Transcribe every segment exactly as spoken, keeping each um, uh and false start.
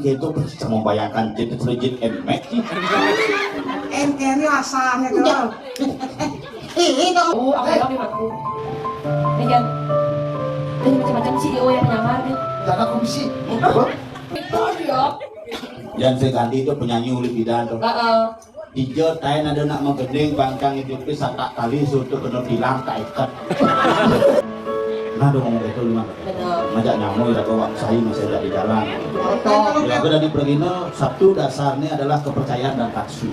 Gitu, bisa membayangkan jadi terjun Nmax sih. N K ini asalnya tuh. Ih, itu. Oh, aku lagi aku. Ini kan. Ini macam-macam sih, oh, yang penyamar nih. Karena komisi. Itu dia. Yan Srikandi itu penyanyi ulik bidan tuh. Heeh. Dija taén ada nak magending bangkang itu pis satak tali suruh kena bilang tak ikat. Nah, dong ngomong itu lima. Benar. Ngajak nyamuk ya kau wak sai masih ada di jalan. Betul. Ya, aku dari pergina satu dasarnya adalah kepercayaan dan taksu.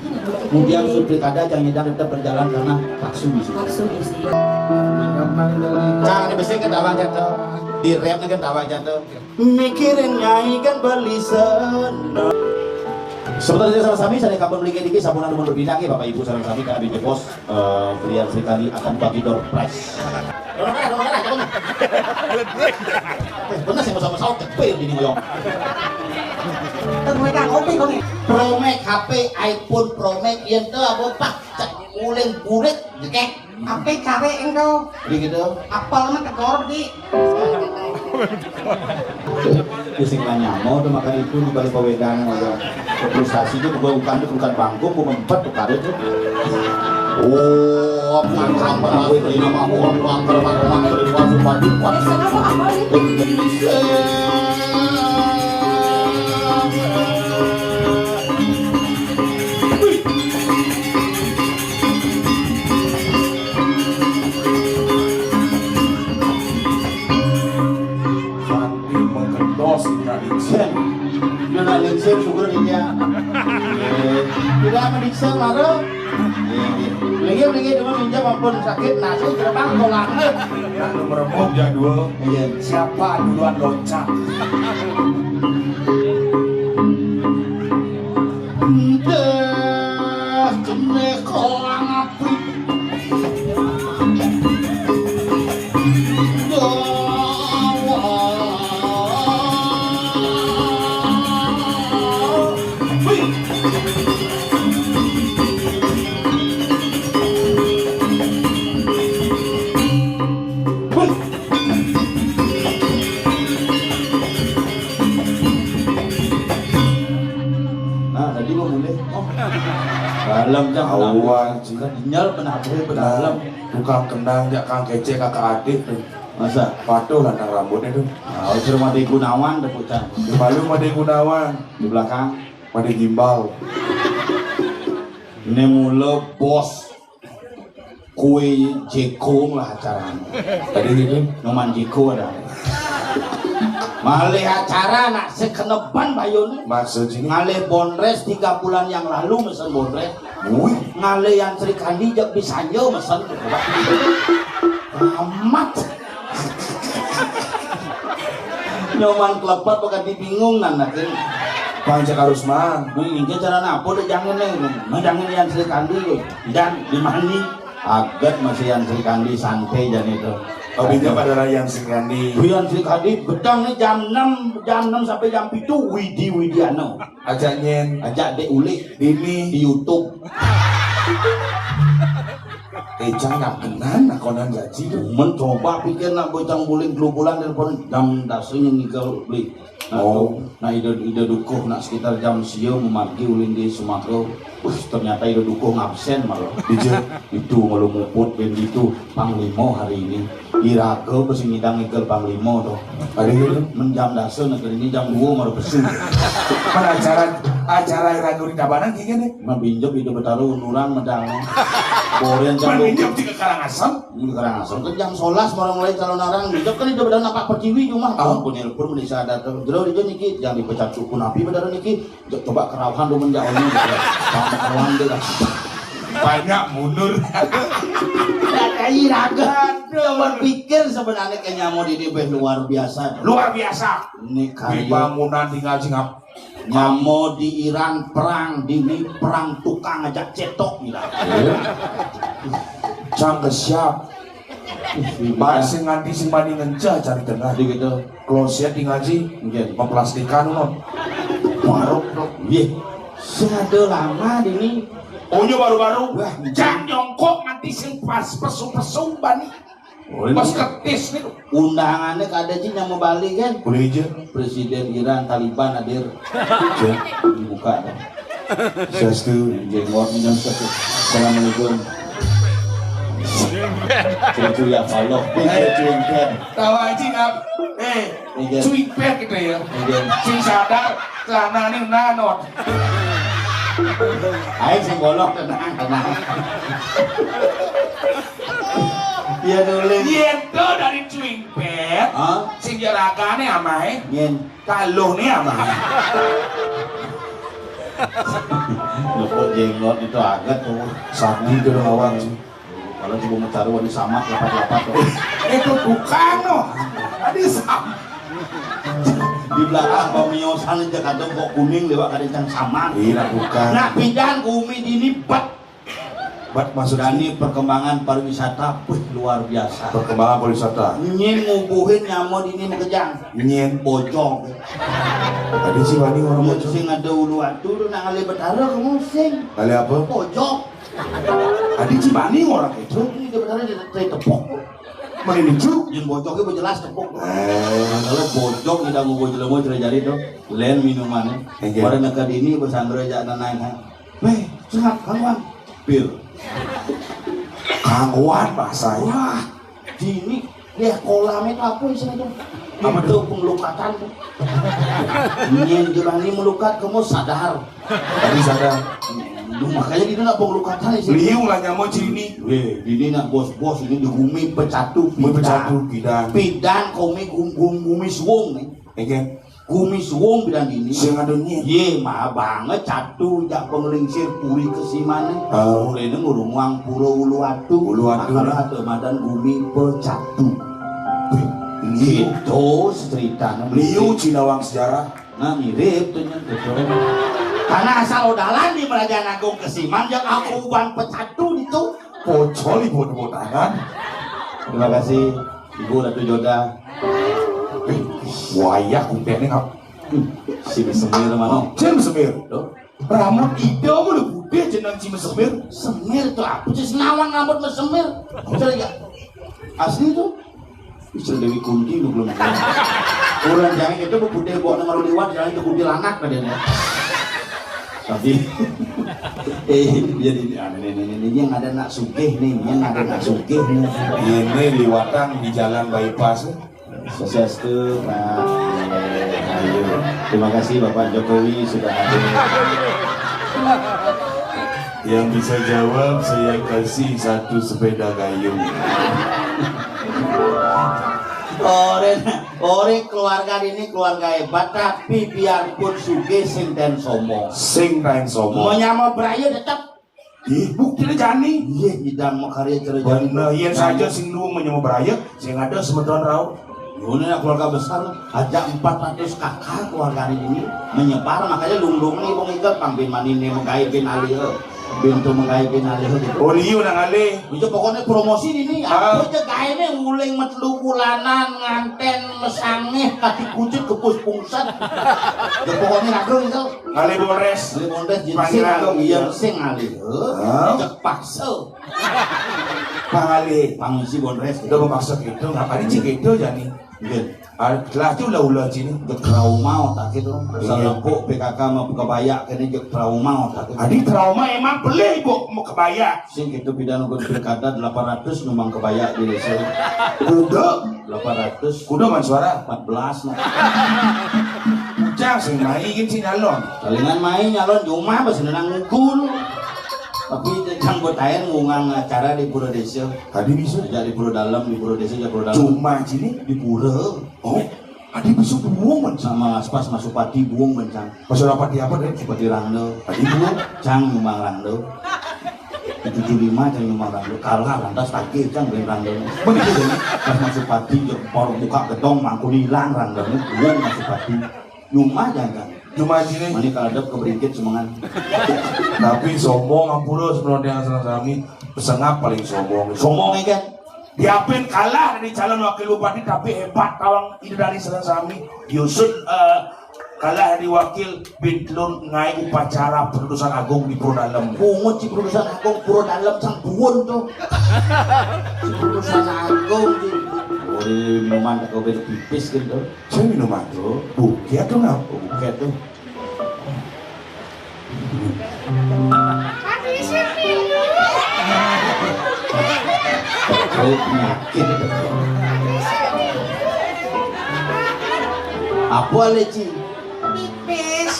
Kemudian suplikada jangan nyidang tetap berjalan karena taksu di situ. Taksu di situ. Cang di besi kan tawang jatuh. Di rap kan tawang jatuh. Mikirin nyai kan beli sana. Sebenarnya sama sami saya kapan beli dikit sabunan mun berpindah ke Bapak Ibu sareng sami Kak Abdi Jepos, eh, Brian Srikandi akan bagi door prize. Bener sih sama-sama oke, pil ini ngoyong. Terus mereka ngopi kok nih. Pro Max H P iPhone Pro Max yang tuh apa pak? Cek uling burik jekek. Apa care engko? Begitu. Apal mah tekor di. Ya sing nanya mau tuh makan itu di balik pawedang aja. Frustasi itu bukan bukan bukan bangku, bukan empat tuh karet tuh. Oh, apa yang sama aku ini nama aku apa apa apa apa apa apa. Santi menggendos Indonesia. Indonesia syukur dia. Eh, tidak menyiksa marah. Lagi lagi cuma minjam ampun sakit nasi gerbang tolak. Yang nomor empat jadwal. Iya. Siapa duluan loncat? Entah kena koang api. Nah, tadi mau mulai. Oh. Dalam jam awan sih. Kan nyal pernah apa ya, dalam. Tukang kendang, jak kang kecek, kakak adik tuh. Masa? Patuh lah nang rambutnya tuh. Nah, oh, suruh Made Gunawan tuh, bocah. Di malu Made Gunawan. Di belakang. Made Gimbal. Ini mula bos. Kue jekong lah acaranya. Tadi gitu. Noman jeko ada. Malih acara nak sekenepan bayun. Maksud sini? Ngalih bondres tiga bulan yang lalu mesen bondres. Wih. Ngalih Yan Srikandi jak bisanya mesen. Amat. Nyoman kelepat bakal dibingung nan natin. Bang Cak harus mang. Ini cara apa deh jangan nih. Nah, jangan Yan Srikandi tuh. Dan di mana? Aget masih Yan Srikandi santai jan itu. Oh, beda pada Yan Srikandi. Yan Srikandi bedang nih jam enam, jam enam sampai jam tujuh Widi Widiano. Ajak nyen. Ajak dek ulik. Dini. Di YouTube. Eh, jangan kenan nakonan gaji tuh. Mencoba pikir nak bocang buling kelubulan telepon jam dasarnya ngikel beli. Nah, oh. Nah, ida ida dukuh nak sekitar jam sia memargi ulin di Sumatera. Wih, ternyata ida dukuh ngabsen malah. Ija. Itu malu muput ben itu panglima hari ini. Iraga besi ngidang ikel panglima tuh. Ada gitu. Menjam dasa negeri ini jam dua malu besu. Kan acara acara iraga di Tabanan kayak gini. Mabinjep itu betaru nurang medang. Boren jam dua. Mabinjep di Karangasem. Di Karangasem kan jam solas malu mulai calon orang. Binjep kan itu betaru nampak pertiwi cuma. Oh. Pun nelpon menisa datang. Jero itu niki jangan dipecat suku nabi betaru niki. Coba kerauhan lu menjauhnya gitu. Sama orang dia dah. Banyak mundur. Kayak raga. Berpikir sebenarnya kayak nyamuk ini beh luar biasa. Luar biasa. Ini di kayu bangunan tinggal singap. Nyamuk di Iran perang di ini perang tukang aja cetok gitu. Cang siap. Bak sing nganti sing bani ngencah cari tengah di gitu. Kloset di ngaji, nggih, memplastikan non. Barok dong. Nggih. Sing ada lama dini. Oh iya baru-baru. Wah, jang nyongkok nganti sing pas pesu-pesu bani. Boleh. Pas ketis nih. Undangannya kada ji nyamuk Bali kan? Boleh aja. Presiden Iran, Taliban hadir. Aja. Dibuka kan. Sastu. Jenggot ini. Assalamualaikum. Cucu ya Allah. Cucu. Tahu aja, Kak. Eh, Iya. Cuipet gitu ya. Iya. Sing sadar, celana ini nanot. Ayo sing golok, tenang, tenang. Iya, nulis. Yen to dari cuipet, Hah? Sing jeragane amahe, Yen. Kaluh nih amahe. Lepuk jenggot itu anget tuh. Sakti itu udah ngawang sih. Kalau coba mencari wali sama lapat-lapat tuh. Itu tukang no. Tadi sama. Di belakang pemiosan aja kadang kok kuning lewat kadang cang sama. Iya, tukang. Nah, pidan kumi dini bat. Bat maksud Dani perkembangan pariwisata, wih, luar biasa. Perkembangan pariwisata. Nyin ngubuhin nyamuk dini makejang. Nyin. Bojong. Tadi si Wani orang Nyin bojong. Sing ada ulu atu tu nak ngalih betara kamu sing. Ngalih apa? Bojong. Tadi si Wani orang itu. Ini dia betara dia, dia tepuk. Mana lucu? Yang bojongnya jelas tepuk. Eh. Kalau bojong kita mau bojong mau jari-jari tu. Len minuman ni. Enggak. Baru nak ke dini bersandra aja anak naik ha. Weh, sehat kawan. Pil. Kawan bahasa ya. Wah, dini dia kolam itu apa isinya tu? Apa itu pengelukatan tu? Nyen jurang ni melukat kamu sadar. Tadi sadar. Lu makanya dia nak pengelukatan isinya. Liu lah nyamuk cini. Weh, dini nak bos-bos ini di gumi pecatu. Gumi pecatu, pidan. Pidan kumi gum, gum, gumi suwung ni. Enggak. Gumi suwung bilang dini. Sing ada ni. Ye, mah banget catu jak penglingsir puri kesimane. Oh. Purine ngurunguang pura ulu atu. Ulu atu. Makanya ada madan gumi pecatu. Wih, liu. Gitu ceritanya. Liu cilawang sejarah. Nah, mirip tu nyen betul. Karena asal odalan di Merajaan Agung Kesiman yang aku uban pecatu itu. Pocol ibu tepuk tangan. Terima kasih Ibu Ratu Joda. Eh, wayah kumpene ngap. Si Semir mana? Cem Semir. Loh, rambut ida mulu putih jeneng si Semir. Semir tu apa sih, senawan rambut Semir? Coba ya. Asli tu. Istri Dewi Kunti lu belum. Orang jangan itu putih bawa nomor liwat jangan itu kuntilanak katanya. Tapi eh dia ini, ah, ini, ini, ini yang ada nak sugih nih, yang ada nak sugih nih. Ini liwatan di jalan bypass. Swastiastu, Pak. Ayo. Terima kasih Bapak Jokowi sudah hadir. Yang bisa jawab saya kasih satu sepeda gayung. Ore, ore keluarga ini keluarga hebat, tapi biarpun sugih sing ten sombong. Sing ten sombong. Menyama beraya tetap. Ih, bukti jani. Iya, idang makarya cara jani. Bener, iya saja sing dua menyama beraya, sing ada semeton rau. Ini keluarga besar, aja empat ratus kakak keluarga ini menyebar, makanya lung-lung nih, bang, ikat pang bin mani nih, menggawe bin alih, bin tu menggawe bin alih gitu. Oh, liu nang alih. Itu pokoknya promosi ini, ah, apa aja gawe nih, uling metelu bulanan, nganten, mesangeh, kaki kucit, kepus pungset. Ya, pokoknya lagu itu. Alih Polres. Alih Polres, jadi sing alih, iya, sing alih. Hah? Cek paksa. Pang alih. Pang isi Polres. Udah memaksa gitu, ngapain sih gitu, jani? Iya. Ah, lah tu lah ulah sini. Jek trauma otak itu. Iya. Salah kok P K K sama kebaya kena jek trauma otak itu. Adi trauma emang boleh, Bu, mau kebaya. Sing itu pidana gue pilkada delapan ratus nyumbang kebaya di desa. Kuda. Delapan ratus. Kuda man suara. Empat belas nah. Bujang sing main sih nyalon. Palingan main nyalon cuma pas nang ngukul. Tapi jangan buat air ngungang acara di Pura Desa. Tadi bisa. Jadi Pura Dalam, di Pura Desa, jadi Pura Dalam. Cuma sini. Di Pura. Oh. Adi bisa buwung man. Sama aspas masuk pati buwung man, Cang. Masuk pati apa deh? Pati rangda. Adi buwung. Cang nyumbang rangda. Tujuh lima Cang nyumbang rangda. Kalah lantas tagih Cang beli rangda. Begitu deh. Pas masuk pati, jempol buka gedong, mangkun hilang rangda. Buwung masuk pati. Nyuma jangan. Cuma sini. Mani kalau ada keberingkit semengan. Tapi sombong ampura sebenarnya, Sanak Sami. Pesengap paling sombong. Sombong ya kan? Diapin kalah dari calon wakil bupati, tapi hebat tawang ide dari Sanak Sami. Yusut, eh, Kalah di wakil bin telun ngaé upacara perutusan agung di Pura Dalem. Bungut ci perutusan agung, Pura Dalem sang buun to. Perutusan agung ci. Ori minuman teko ben pipis gitu. Saya minuman to, bukét to ngapa? Bukét to. Oh, penyakit. Apa le, Ci? Pipis.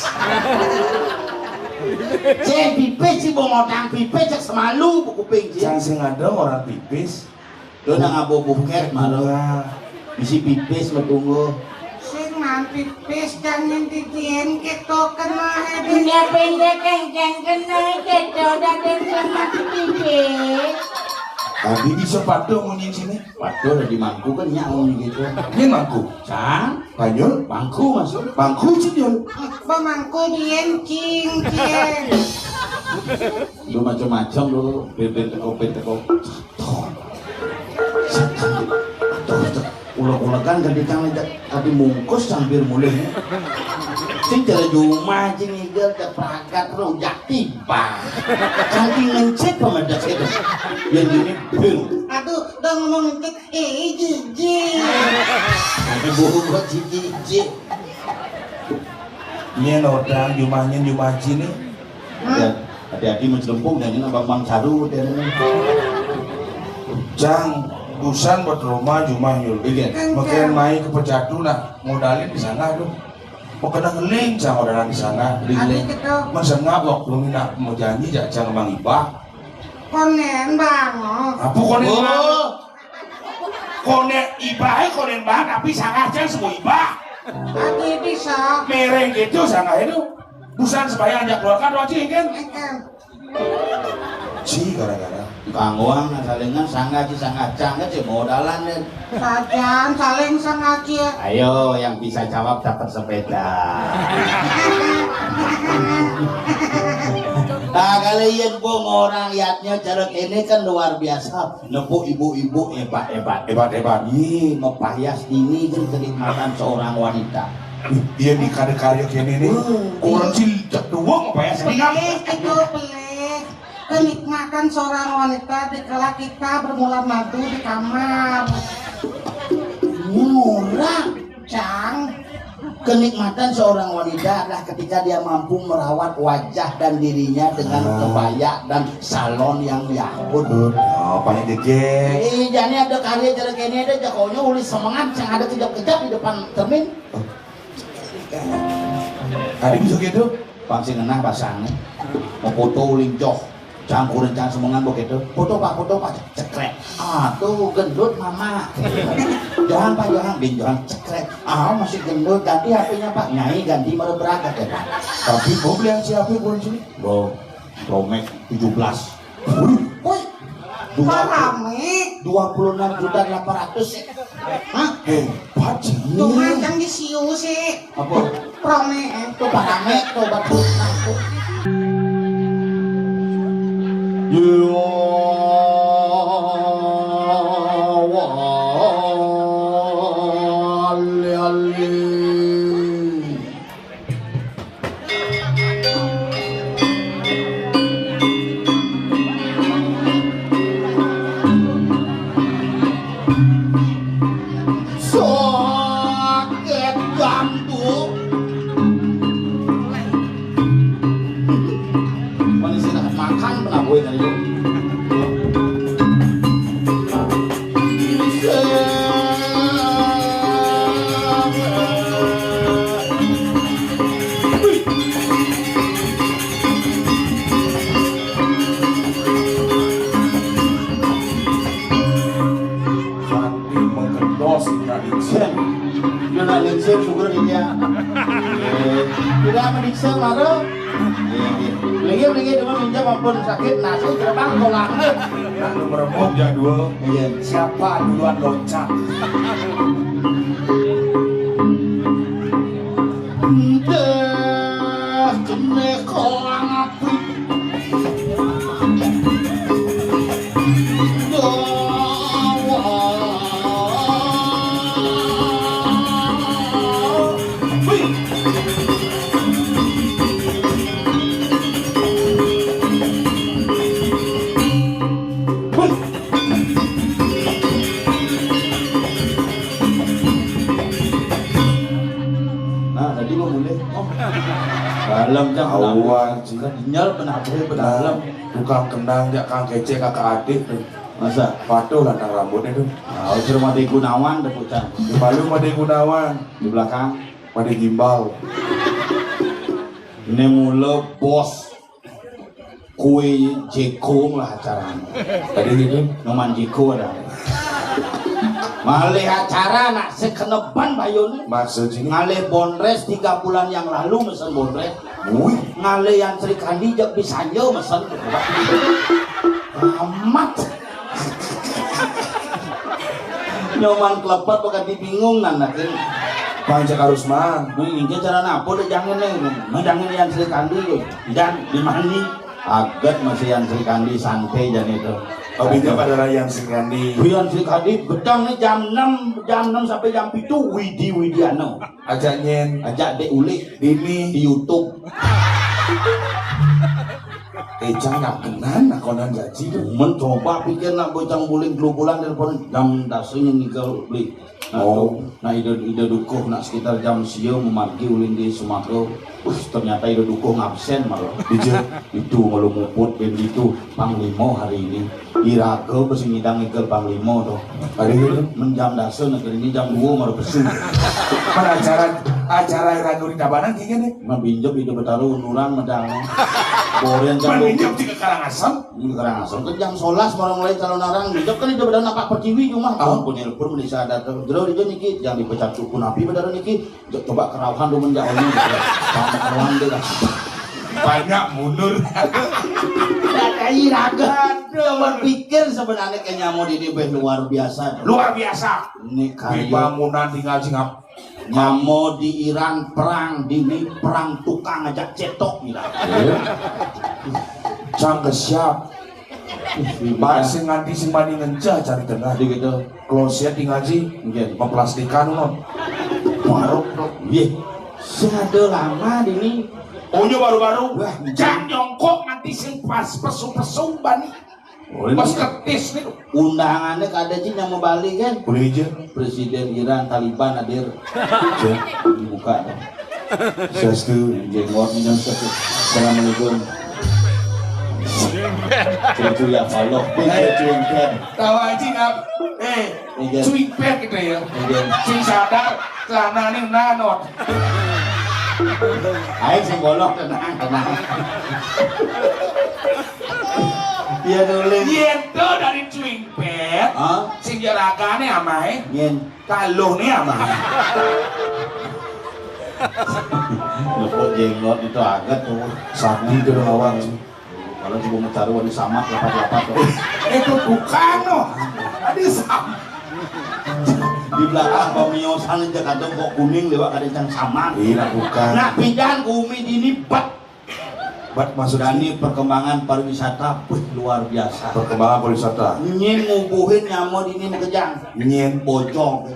Cek pipis, Ci, bongotang pipis, cek semalu, bu kuping, Ci. Cang sing ada orang pipis. Lu nang abo buket malu. Nah. Bisi pipis matunggu. Sing man pipis jangan didiin gitu kena hebe. Iya, pendek, kenceng, kena, gitu, dan sama pipis. Tadi bisa patuh munyi sini. Patuh udah di mangku kan nyaung gitu. Ini mangku. Cang. Banyul. Mangku masuk. Mangku sini. Apa mangku dien cing, cing. Lu macam-macam lu, bebek teko, bebek teko. Tuh. Setan. Tuh, tuh. Uleg-ulegan gede cang, tadi mungkus hampir mulih. Sing jalan jumah, cing, igel, cek pragat, rujak tiba. Saking ngencet pemedas itu. Yang ini, bel. Aduh, udah ngomong ngencet, eh, jijik. Tapi buru gua jijik. Nyén orang jumahnya jumah cini. Ya, hati-hati mencelempung, jangan abang bang saru, dia ini. Jang, busan buat rumah jumah nyul. Iya. Makin mai ke pecatu nah, modalin di sana tuh. Mau kena ngeling sama orang di sana. Di Abi ngeling. Ketok. Masengap waktu ini nak mau janji jak jang Bang Ibah. Konen banget. Apa konen Oh. Banget? Konen Ibah, eh, konen banget, tapi sangat jang semua Ibah. Tapi bisa. Mereng gitu sangat itu. Busan sembahyang ajak keluarga doa cing kan? Ekan. Ci gara-gara. Kanggoang nah salingan sanggah ci sanggah cangga ci modalan deh. Sajan saling sanggah ci. Ayo yang bisa jawab dapat sepeda. Nah, kalau iya bong orang yatnya cara ini kan luar biasa. Nepuk ibu-ibu hebat-hebat. Hebat-hebat. Ih, mepayas ini kan kenikmatan seorang wanita. Ih, iya nih kada karya kene nih. Wah. Orang sih cek doang mepayas ini kamu. Pelih, itu pelih. Kenikmatan seorang wanita dikala kita bermula madu di kamar. Murah. Cang, kenikmatan seorang wanita adalah ketika dia mampu merawat wajah dan dirinya dengan Ah. kebaya dan salon yang yakut. Oh, banyak dikit. Eh, jadi ada karya jelek ini ada jagonya uli semangat yang ada kejap-kejap di depan cermin. Oh. Tadi bisa gitu? Pang sing ngenah pasangnya. Mau foto uli joh. Cangkuran cang semengan begitu. Foto Pak, foto Pak. Cekrek. Aduh, gendut mama. Johan Pak, Johan. Bin Johan cekrek. Ah, masih gendut. Ganti H P-nya Pak. Nyai ganti baru berangkat ya Pak. Tapi mau beli yang siapa bulan sini? Bo, Promax tujuh belas. Wih, wih. Dua, Parame. Dua puluh enam juta delapan ratus. Hah? Hebat sih. Tuh mah yang disiu sih. Apa? Prome, eh. Tuh parame, tuh batu. Yo, wali, wali. Sakit jantung. Mana sih nak makan pernah gue tadi? Sakti menggendos nak lingsir. Dia nak lingsir syukur dia. Eh, tidak melingsir marah. Lagi, lagi cuma minjam ampun sakit nasi gerbang tolak. Nah, lu merebut jadwal. Iya. Siapa duluan loncat? Entah kena kolang api. Wih. Awan, cing. Kenyal benar, benar. Tukang kendang, jak kang kecek, kakak adik tuh. Masa? Patuh lantang rambutnya tuh. Ah, suruh Made Gunawan tuh, bocah. Di Palu Made Gunawan. Di belakang? Made Gimbal. Ini mula bos kue jekong lah acaranya. Tadi gitu? Noman jeko ada. Malih acara nak sekeneban bayun. Maksud sini? Ngalih bondres tiga bulan yang lalu mesen bondres. Wih. Ngalih yang Sri Kandi jak bisanya mesen. Amat. Nyoman kelepet bakal dibingung nan nakin. Panjak harus man. Nah, ini cara apa deh jangan nih. Nah, jangan yang Sri Kandi tuh. Dan di mana? Aget masih yang Sri Kandi santai jan itu. Hobinya pada yang Sri Kandi. Yang Sri Kandi bedang nih jam enam, jam enam sampai jam tujuh Widi Widiano. Ajak nyen. Ajak Dek Ulik. Dini. Di YouTube. Eh, jangan kenan, nah, konan gaji tuh. Mencoba pikir nak bocang buling kelupulan telepon jam dasarnya nih kalau beli. Nah, oh. Tuh, nah, ida, ida dukuh nak sekitar jam sia memargi ulin di Sumatera. Wih, ternyata ida dukuh ngabsen malah. Ija. Itu malu muput dan itu panglima hari ini. Iraga besi ngidang ikel panglima tuh. Hari ini? Menjam dasa negeri ini jam dua malu pesu. Mana acara, acara iraga di Tabanan kayak gini? Nah, binjep ida betara unduran medang. Boren jam. Binjep di Karangasem. Ini Karangasem kan jam solas malu mulai calon orang. Binjep kan ida betara nampak pertiwi cuma. Oh. Ampun, nelpon menisa datang. Jero ida niki, jangan dipecat suku nabi betara niki. Coba kerauhan tuh menjauh ini. Banyak kerauhan tuh lah. Banyak mundur. Ada iraga. Aduh. Berpikir sebenarnya kayak nyamud ini beh luar biasa. Luar biasa. Ini kayu. Di bangunan tinggal singap. Nyamud di Iran perang, di ini perang tukang ajak cetok gitu. Cang ke siap. Mbak sing nganti sing mani ngencah cari tengah di gitu. Kloset di ngaji, nggih, memplastikan non. Baruk dong. Nggih. Sing ada lama di ini. Oh, iya, baru-baru. Wah, jangan nyongkok nanti sing pas pesu-pesu bani. Oh, ini pas ketis nih. Undangannya kada sih yang mau balik kan? Boleh aja. Presiden Iran, Taliban hadir. Aja. Dibuka dong. Sastu. Jenggot ini. Assalamualaikum. Cucu ya Allah. Cucu. Tahu aja nggak? Eh. Iya. Cuipet gitu ya. Iya. Sing sadar celana ini nanot. Ayo sing golok tenang, tenang. Iya, nulis. Yen to dari cuipet. Hah? Sing jeragane amahe. Yen. Kaluhne amahe. Nepuk jenggot itu aget tuh. Sakti itu lawan. Kalau coba mencari wali samak lapat-lapat tuh. Itu bukan no. Tadi sama. Di belakang pemiosan aja kadang kok kuning lewat ada yang samak. Iya, bukan. Nah, pidan kumi dini bat. Bat maksud dani perkembangan pariwisata, wih, luar biasa. Perkembangan pariwisata. Nyin ngubuhin nyamud ini makejang. Nyin. Bojong.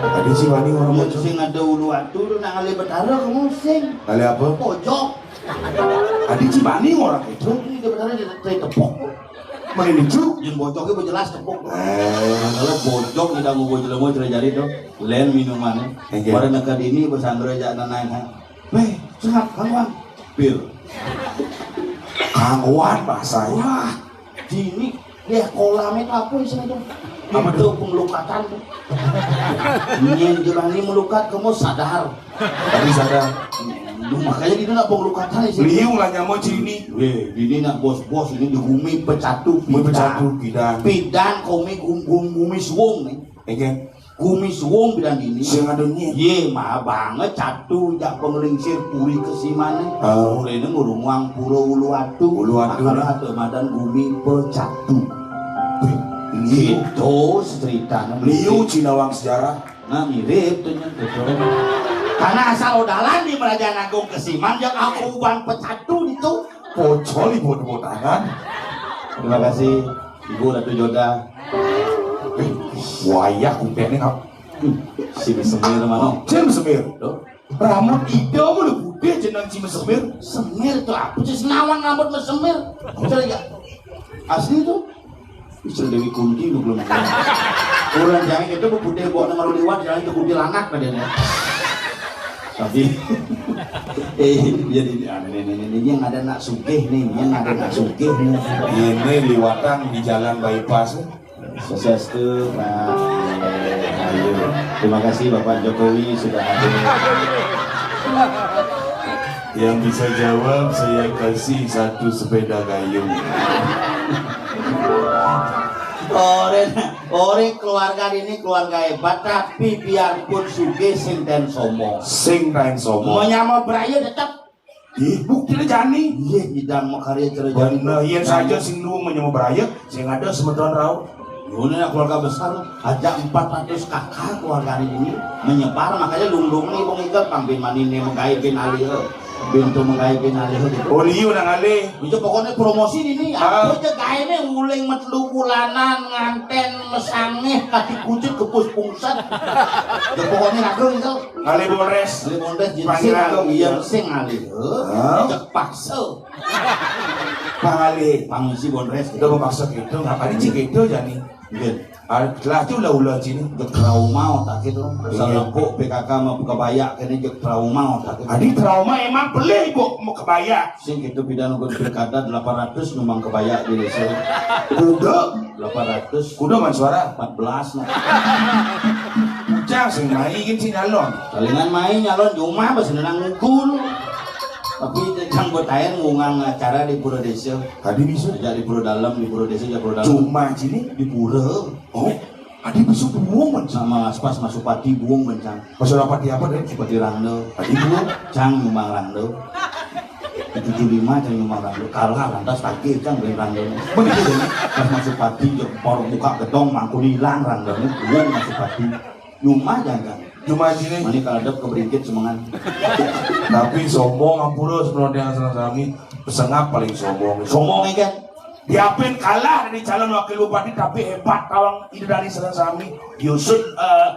Tadi si wani orang bojong. Sing ada ulu atu tu nak ngalih betara kamu sing. Ngalih apa? Bojong. Adi Cibani orang itu. Ini dia benar dia tepuk. Mana lucu? Yang bojoknya jelas tepuk. Eh. Kalau bojok kita mau bojok mau jari-jari tuh, lain minumannya. Iya. Pada nekat ini bersandra aja anak naik. Weh, sehat kawan. Pil. Kangguan bahasa ya. Wah, dini dia kolam itu apa isinya tuh? Apa itu tuh? Pengelukatan tuh. Nyen Jebani melukat kamu sadar. Tapi sadar. Duh, makanya dia nak pengelukatan sih. Liu lah nyamuk cini. Weh, ini nak bos-bos ini di gumi pecatu. Gumi pecatu, pidan. Pidan kumi gum, gum, gumi suwung nih. Iya. Gumi suwung pidan ini. Sing ada nyen. Ye, mah banget catu jak penglingsir puri kesimane. Oh. Purine ngurunguang pura ulu atu. Ulu atu. Makanya ada madan gumi pecatu. Weh, gitu ceritanya. Liu Cinawang sejarah. Nah, mirip tuh nya, betul. Karena asal odalan di Merajaan Agung Kesiman, yang aku uban pecatu itu. Pocol ibu tepuk tangan. Terima kasih, Ibu Ratu Joda. Eh, wayah kupene ngap. Hmm, si Semir mana? Cem Semir. Tuh. Rambut ida mulu putih jeneng si Semir. Semir tuh apa sih? Senawan rambut Semir. Coba ya. Asli tuh. Istri Dewi Kunti nu belum. Orang jangan itu putih bawa nama liwat, jangan itu kuntilanak tadi nih. Tapi eh, jadi ah, ini, ini, ini, ini yang ada nak sugih nih, yang ada nak sugih nih. Ini liwatan di jalan bypass. Swastiastu, Pak. Ayo. Terima kasih Bapak Jokowi sudah hadir. Yang bisa jawab, saya kasih satu sepeda gayung. Orang, orang keluarga ini keluarga hebat, tapi biarpun sugih sing ten sombong. Sing ten sombong. Menyama beraya tetap. Ih, bukti jani. Iya, tidak mau karya cara jani. Bener, iya saja sing lu menyama beraya, sing ada semeton rau. Ini keluarga besar, ada empat ratus kakak keluarga ini menyebar, makanya lundung nih bang Igal pang bin manine menggawe bin alih, bin tu menggawe bin alih gitu. Oh, liu nang alih. Itu pokoknya promosi ini, ah, aku aja gawe nih uling metelu bulanan nganten mesangeh kaki kucit kepus pungset. Ya pokoknya lagu itu. Alih Bondres. Alih Bondres, jadi sing alih, iya, sing alih. Hah? Cek paksa. Pang alih. Pang isi Bondres. Udah memaksa gitu, nggak kali cik gitu jani. Nggih. Laju lah ulah sini. Jek trauma otak itu. Iya. Salah kok P K K mau kebaya kene jek trauma otak itu. Adi trauma emang boleh bu mau kebaya. Sing itu pidana gue pilkada delapan ratus nyumbang kebaya di desa. Kuda. Delapan ratus. Kuda man suara empat belas nah. Bujang sing mai gin si nyalon. Palingan mai nyalon cuma bas nang ngukul. Tapi yang buat ayen ngungang acara di Pura Desa. Tadi bisa. Aja di Pura Dalam, di Pura Desa, aja Pura Dalam. Cuma sini di Pura. Oh, ada bisa buang mencang. Sama aspas masuk pati buang mencang. Masuk apa di apa deh? Seperti rangda. Tadi buang. Cang nyumbang rangda. Tujuh lima cang nyumbang rangda. Kalah lantas tagih cang beli rangda. Begitu deh. Pas masuk pati, jek baru buka gedong, mangkun hilang rangda. Buang masuk pati. Nyuma jangan. Nyuma sini. Mani kalau ada keberingkit semengan. Tapi sombong ampura sebelum dia senang sami. Pesengap paling sombong. Sombong kan? Diapin kalah dari calon wakil bupati tapi hebat kawan ide dari senang sami. Yusuf eh,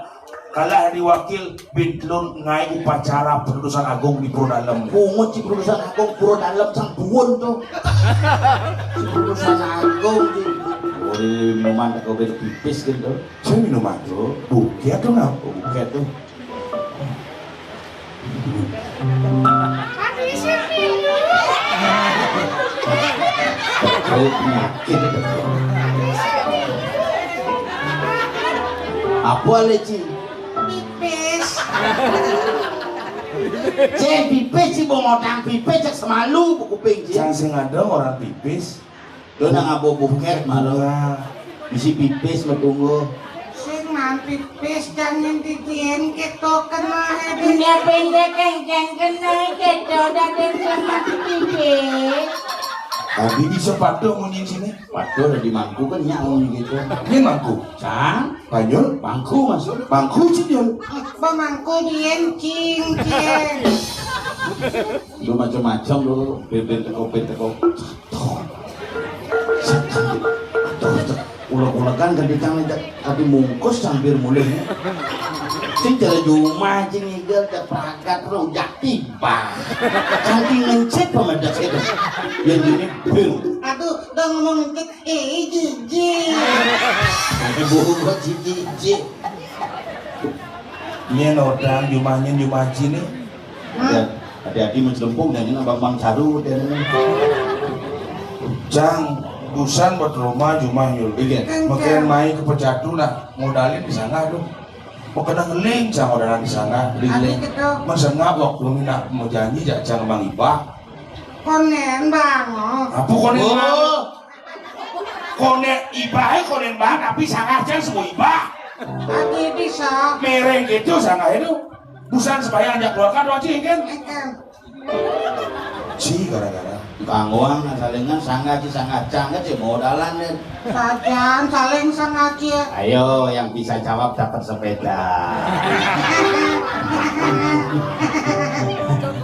kalah dari wakil bintlun ngai upacara perutusan agung di Pura Dalem. Bungut si perutusan agung Pura Dalem sang buun tuh. Si perutusan agung si. Ori minuman tak kau beri pipis gitu. Saya minuman tuh. Buki atau ngapa? Buki tuh. Perut penyakit. Apa le ci? Pipis. Cek pipis ci bongotang pipis cek semalu kuping ci. Yang sing ada orang pipis. Lo nang abo buket malu. Bisi pipis matunggu. Sing man pipis jangan didiin gitu kena. Pindah pindah kenceng kena gitu datang sama pipis. Tadi bisa patuh munyi sini. Patuh udah di mangku kan nyaun gitu. Ini mangku. Cang. Banyul. Mangku masuk. Mangku cinyul. Apa mangku dien cing cing. Lu macam-macam lu. Beben teko beben teko. Tuh. Tuh. Uleg-ulegan kan ditang tapi mungkus hampir mulih. Sing cara jumah cing igel cak pragat rujak tiba. Saking ngencet pemedas itu. Yang ini bil. Aduh, udah ngomong ngencet, eh jiji. Tapi burung kok jiji. Ini orang jumahnya jumah sini. Ya, hati-hati mencelempung dan ini abang-abang caru dan ini. Jang, busan buat rumah jumah yul. Iya. Makin main ke pecatu nah, modalin di sana tuh. Mau kena ngeling sama orang di sana. Ngeling. Masengap waktu ini nak mau janji jak jang Bang Ibah. Konen banget. Apa konen banget? Konen Ibah, konen banget, tapi sangat jang semua Ibah. Tadi bisa. Mereng gitu sangat itu. Busan sembahyang ajak keluarkan wajib kan? Kan. Ci gara-gara. Kanggoang salingan sangat ci sangat canget ci modalan den. Sajan saling sangat ci. Ayo yang bisa jawab dapat sepeda.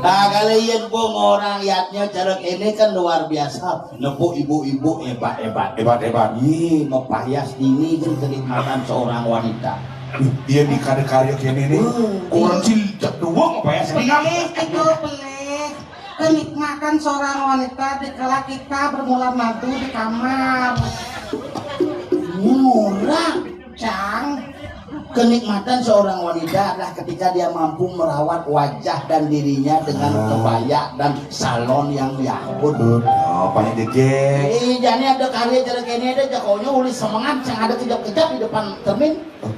Nah kalau iya bong orang yatnya cara ini kan luar biasa. Nepuk ibu-ibu hebat-hebat. Hebat-hebat. Ih, mepayas ini kan kenikmatan seorang wanita. Iya di karya-karya kene nih. Orang sih cek doang mepayas ini kan. Pelih itu pelih. Kenikmatan seorang wanita dikala kita bermula madu di kamar. Murah. Cang. Kenikmatan seorang wanita adalah ketika dia mampu merawat wajah dan dirinya dengan Ah. kebaya dan salon yang diampun. Oh, paling gede. Eh, jani ada karya cara kene ada jakonya uli semengan yang ada kejap-kejap di depan cermin. Oh.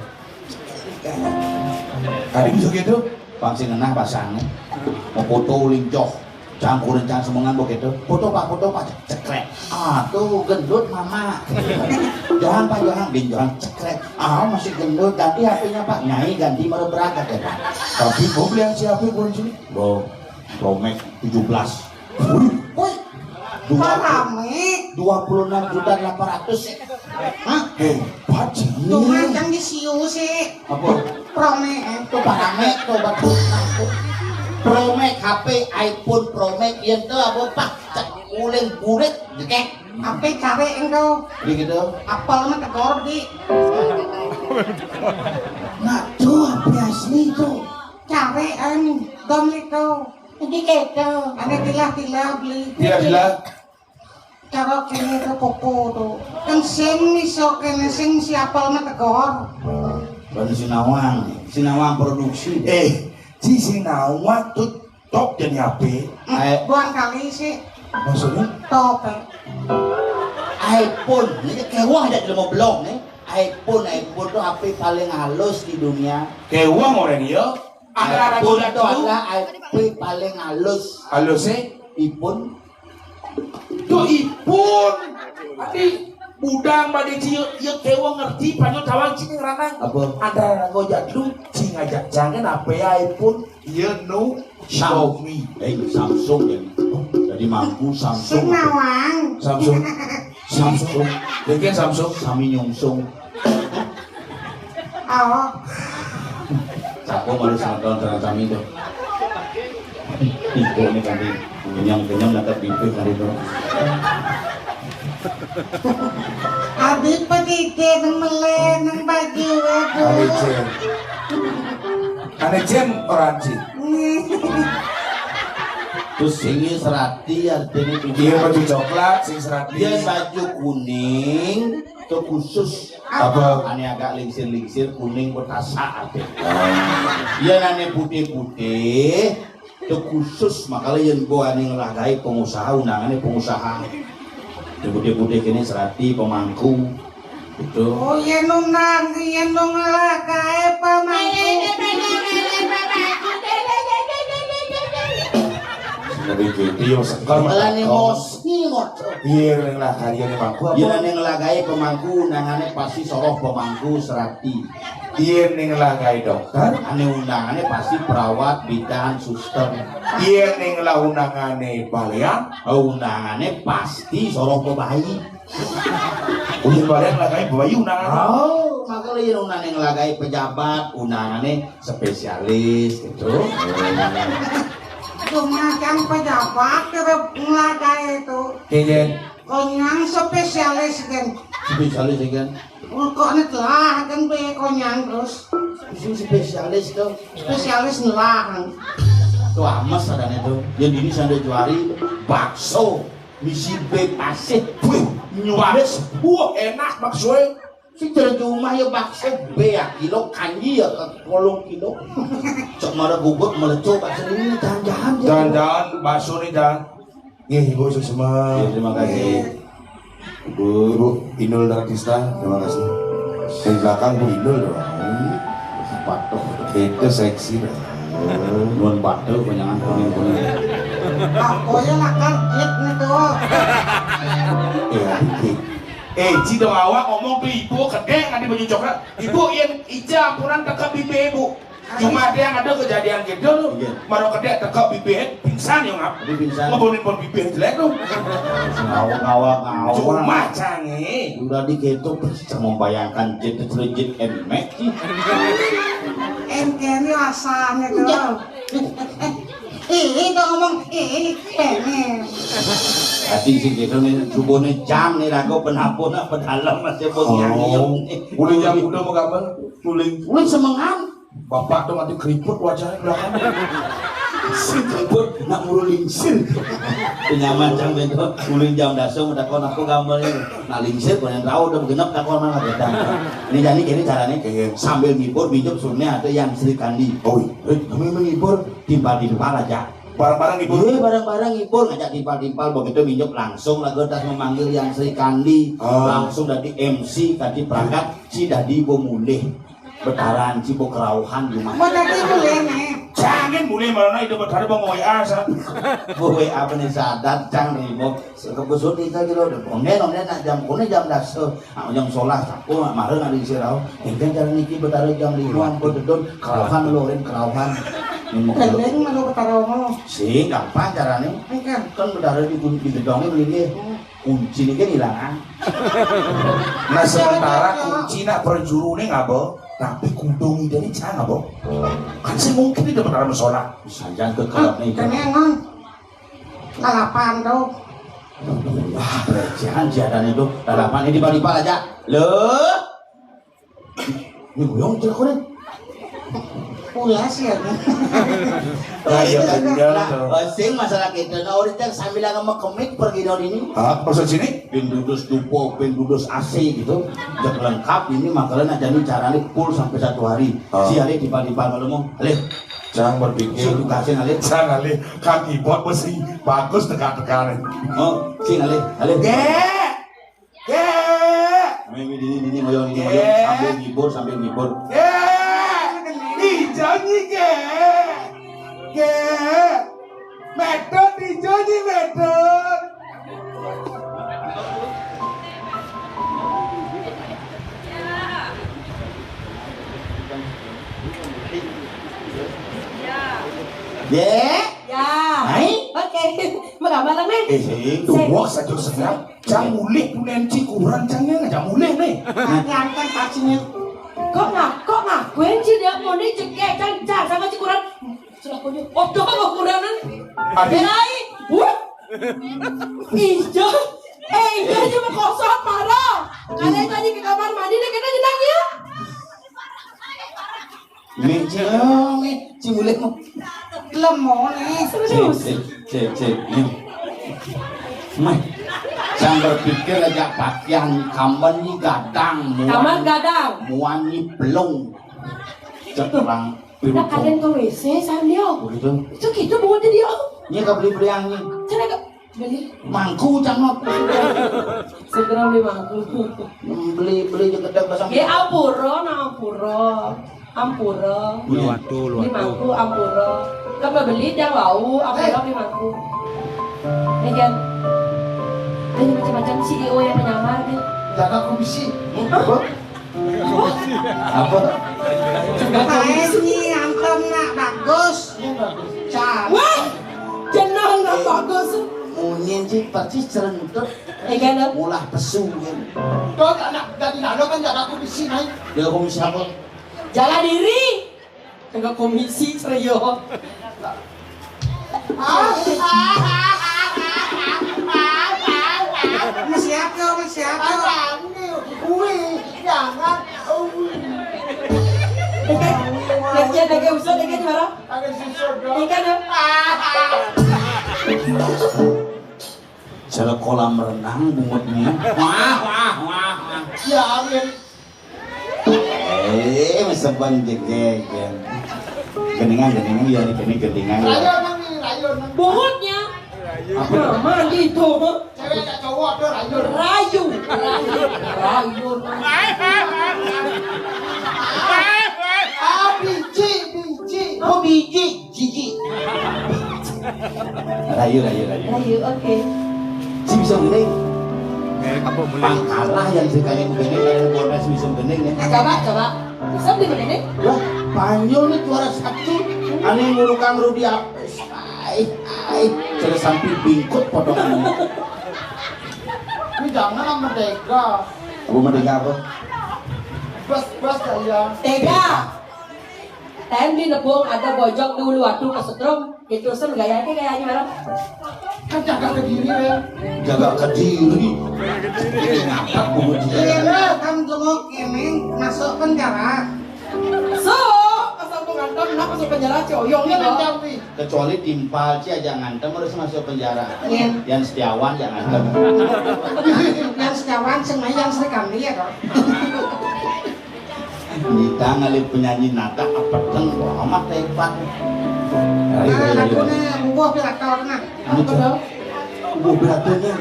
Tadi bisa gitu? Pang sing ngenah pasangnya. Mau foto uling joh. Cangkurin cang semengan begitu. Foto pak, foto pak. Cekrek. Aduh gendut mama. Johan pak Johan bin Johan cekrek. Ah masih gendut, ganti H P-nya pak. Nyai ganti baru berangkat ya pak. Tapi mau beli yang siapa kurang sini? Bo, Promek tujuh belas. Wih, wih. Dua, Parame. Dua puluh enam juta delapan ratus. Hah? Hebat sih. Tuh mah yang disiu sih. Apa? Promek. Tuh parame tuh bagus. Promek H P iPhone Promek yang tuh apa pak? Cek uling burik jekek. Apa cari engkau? Begitu. Apel mah tegor di. Nah tuh H P asli tuh. Cari aing dom itu. Jadi gitu. Ane tilah-tilah beli. Tilah-tilah. Cara kene ke popo tuh. Kan sing iso kene sing si apel mah tegor. Baru Sinawang, Sinawang produksi. Eh, si Sinawang tuh top jadi H P. Eh. Buang kali sih. Maksudnya? Top. Eh. iPhone, ini kewah aja mau belum nih. iPhone, iPhone tuh H P paling halus di dunia. Kewah orang dia. Antara iPhone itu adalah H P paling halus. Halus sih? iPhone. Tuh iPhone. Tadi budang pada cio, ya kewa ngerti panyo tawang cing ranang. Apa? Ada ngajak lu, cing ngajak jangan apa ya iPhone. Ya no. Xiaomi. Eh Samsung ya. Jadi mampu Samsung. Sing nawang. Samsung. Samsung. Dia kan Samsung. Sami nyungsung. Oh. Cakep baru satu tahun setengah kami tuh. Ibu ini kami kenyang-kenyang dapat bibir kali itu. Abi pendidik meleh nang baju aduh. Ane Jen. Ane Jen orang Jen. Terus sing serati artinya dia baju coklat sing serati. Dia baju kuning tuh khusus. Apa? Ane agak lingsir-lingsir kuning bertasa ate. Iya nane putih-putih itu khusus makanya yang gua ane ngelah gaib pengusaha undangannya pengusaha. Yang putih-putih ini serati pemangku itu. Oh iya nunang iya nung ngelah gaib pemangku. Tapi gitu yo segar mah. Iya ning lah karya ning mangku apa? Iya ning lah gaib pemangku undangannya pasti soroh pemangku serati. Iya ning lah gaib dokter. Ane undangannya pasti perawat, bidan, suster. Iya ning lah undangannya balian. Oh, undangannya pasti soroh bebayi. Udah balian lah gaib bebayi undangan. Oh, maka lu yang undangan yang lah gaib pejabat, undangannya spesialis gitu. Cuma kan pejabat kerap ngelagai itu. Iya. Konyang spesialis kan. Spesialis kan. Kok ini telah kan be konyang terus. Itu spesialis tuh. Spesialis nelah. Tuh ames adanya tuh. Yang ini sanda juari bakso misi be pasir. Wih, nyuaris. Wah, enak bakso. Si terjemah ya bakso be ya kilo kanji ya ke kolong kilo. Cok mara gugut meleco bakso ini jangan-jangan. Jangan-jangan bakso nih jangan. Nggih, Ibu sukses. Iya, terima kasih. Ibu, Ibu Inul Daratista, terima kasih. Dari belakang Bu Inul dong. Patuh. Itu seksi dong. Nuan patuh, panjangan kuning-kuning. Aku ya lah kaget nih tuh. Iya, dikit. Eh, Ci dong awak ngomong tuh ibu kedeng ada baju coklat. Ibu yang hijau ampunan teka bibi ibu. Cuma ada yang ada kejadian gitu loh. Iya. Maro kedek teka bibir pingsan ya ngap. Tapi pingsan. Ngebonin pon bibir jelek tuh. Ngawak ngawak ngawak. Cuma canggih. Udah diketuk bisa membayangkan jet jet emek. Ente ini rasanya tuh. Ih, itu ngomong ih pengen. Tadi sih gitu nih subuhnya jam nih lagu penabun apa dalam masih pun nyanyi. Boleh jam udah mau gambar? Boleh. Boleh semengan. Bapak tuh mati keriput wajahnya belakang. Sing ribut, nak muru lingsir. Nyaman cang bento, mulai jam dasa, udah kau nak gambar ini. Nak lingsir, kau yang tahu, udah genep, tak kau mana kita. Ini jadi, ini caranya, sambil ngibur, minjem surnya ada yang Sri Kandi. Oh, iya. Eh, kami menghibur, timpal-timpal aja. Bareng-bareng ngibur. Iya, bareng-bareng ngibur, ngajak timpal-timpal, begitu minjem langsung lagu tas memanggil yang Sri Kandi. Oh. Langsung dari M C tadi berangkat, si dadi bo mulih. Betaran, si bo kerauhan, gimana? Mau tadi mulih, nih. Jangan mulih, malah itu betara bo W A, sa. Bo W A apa nih, sadat, cang, ribut. Sekebusut itu gitu, udah. Onden, onden, nak jam, kone jam dasa. Nak jam solas, aku, nak marah, nak diisi rau. Enten cara niki betara jam lima, ampun dedon, kerauhan, lorin, kerauhan. Ini mau Gendeng, malu betara mau. Sih, gampang caranya. Ini kan. Kan betara di, di gedongnya beli dia. Hmm. Kunci ini kan hilang, ah. Nah, sementara kunci nak perjuru ini ngabo, tapi kudung ide ini jangan ngabo. Kan saya mungkin di depan dalam sholat. Sajan ke kelab nih. Tenang, non. Lalapan tuh. Wah, pelecehan jadan itu. Lalapan ini tiba-tiba aja. Loh. Ini guyong, cek, kone. Pulas ya. Ayo, bener, tuh. Nah, sing masalah kita, nah, orang yang sambil lagi mekemik pergi dari ini. Hah? Maksud sini? Pin dudus dupo, pin dudus A C gitu. Jek lengkap ini, makanya aja nih caranya full sampai satu hari. Ah. Si hari tiba-tiba malam mau, alih. Cang berpikir. Si tugasin alih. Cang alih, kaki bot besi. Bagus teka-teka nih. Oh, sing alih, alih. Gek! Gek! Ini, ini, ini, ini, ngoyong, ini, ngoyong. Gek! Sambil ngibur, sambil ngibur. Gek! Ijo nyi, Gek! Gek! Medot, ijo nyi, medot! Gek! Ya. Hai? Oke. Mengapa lah, Meh? Eh, eh, tuwek saja sedap. Jang mulih punen cikuran, jang ngene aja mulih, Meh. Nah, ngangkat pacinya. Kok ngak-, kok ngakuin sih dia mau nih cekek, jang, jang sama cikuran. Selakunya, oh, dong, mau kuranan. Adi. Berai. Wah. Ijo. Eh, ijo cuma kosong, parah. Ada yang tadi ke kamar mandi, dia kena jenang ya. Ini, Cing, oh, ini, Cing, mulai, mau. Lemone. Cek, cek, cek, cek, ini. Meh, saya berpikir aja pakaian kamar ni gadang, muan, kamar gadang. Muan ni pelung. Cetrang. Nah, kalian ke W C, Sandio. Begitu. Itu kita buat dia. Ini kau beli-beli yang ini. Cara ke-, beli. Mangku, jangan. Segera beli mangku. Beli, beli je gedeg basang. Ya, ampura, nah, ampura. Ampura. Luwatu, beli luwatu. Mangku, ampura. Kau beli dah bau, ampura, eh, beli mangku. Ini kan. Ini macam-macam C E O yang menyamar, kan. Jaga komisi. Hah? Apa? Kain ni ampun nak bagus. Cak. Wah, jenang nak bagus. Munyin cik persis cerentut. Eh, kan? Ulah pesu kan. Tuh, anak dari nalo kan jaga aku di sini. Dia aku siapa? Jaga diri. Tengok komisi serius. Masih ada, masih ada. Wih, jangan. Wih. Dekat, dekat, dekat, usut, dekat, gimana? Ada sisur dong. Ikan, ya? Cara kolam renang bungutnya. Wah, wah, wah, wah. Ya, amin. Eh, meseban jegegen. Geningan, geningan, ya, ini geningan. Rayu nang nih, rayu nang. Bobotnya. Apa? Nah, mandi itu. Cewek tak cowok tuh rayu. Rayu. Rayu. Rayu nang. Ah, biji, biji. Oh, biji. Cici. Rayu, rayu, rayu. Rayu, oke. Si bisa ngening. Merek apa boleh? Pangkalah yang sekali begini, yang bonus bisa ngening, ya. Coba, coba. Bisa beli begini? Wah, Panyul nih juara satu. Ane ngurukang Rudi apa? Ai, ai. Sudah sampai bingkut potongannya. Ini jangan sama Dega. Apa sama Dega apa? Bas, bas, ya. Tega. Ten di Nebung ada bojong dulu, aduh, kesetrum. Itu sem gayanya, gayanya orang. Kan jaga ke diri, ya. Jaga ke diri. Ini ngapa gua dia? Iya, kan jenguk ini masuk penjara. So, asal pengantar. Kenapa sih penjara, Ci Oyong? Iya, gitu. Kecuali timpal, Ci, aja ngantem harus masuk penjara. Iya. Yan Setiawan jangan ngantem. Yan Setiawan, sing main Yan Srikandi ya, toh. Nita ngalih penyanyi nada apa ten amat hebat. Ayo, nah, ayo, ayo. Lagunya bubuh pirato, nah. Anu, Cak? Bubuh piratone.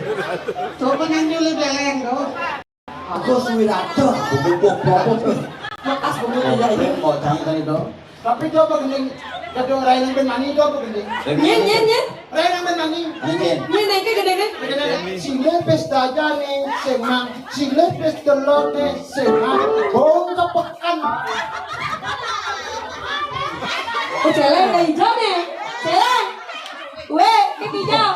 Coba nyanyi oleh beleng, tuh. Agus Wirata, bubuh pop, pop, pop. Bekas bubuh tidak ini. Mau jangan kan itu. Tapi coba gending, kadung rai nang ben mani coba gending. Nyen, nyen, nyen. Rai nang ben mani. Nyen. Nyen, nyen, ke gending, nyen. Gending, sing lepes daja ning semang, sing lepes telone semang, bong kepekan. Oh, celeng, dah hijau nih. Celeng. Weh, ke hijau.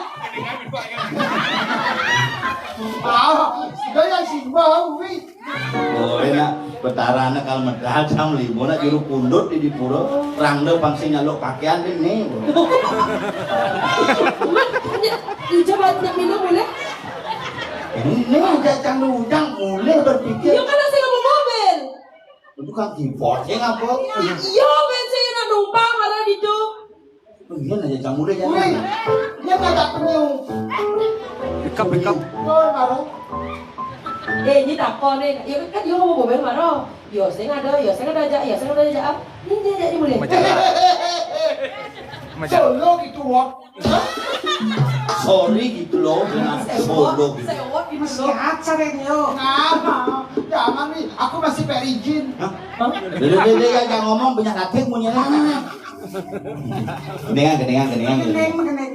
Ah, sudah ya sing bau, wih. Oh, enak. Betarane kal medal jam lima nak juru pundut di dipura. Rangda pang sing nyaluk pakaian ini. Ija banyak minum boleh? Ini udah cang ujang boleh berpikir. Iya, kan saya mau mobil. Itu kan keyboard, ya ngapa? Iya, ben saya nak numpang malah di tu. Iya, aja cang boleh ya. Wih, dia kagak penyung. Bekap, bekap. Gol, baru. Eh, ini takon nih. Ya kan dia mau mobil mana? Yo, saya ada, yo, saya ada aja, ya, saya ada aja. Ini dia aja boleh. Majalah. Majalah. Solo gitu, Wak. Sorry gitu loh, dengan solo gitu. Sewot gitu loh. Sehat, sering, yo. Ngapa? Jangan nih, aku masih perijin. Hah? Dede, dede, ya, jangan ngomong, banyak hati punya. Gendingan, gendingan, gendingan, gendingan. Gending, gending.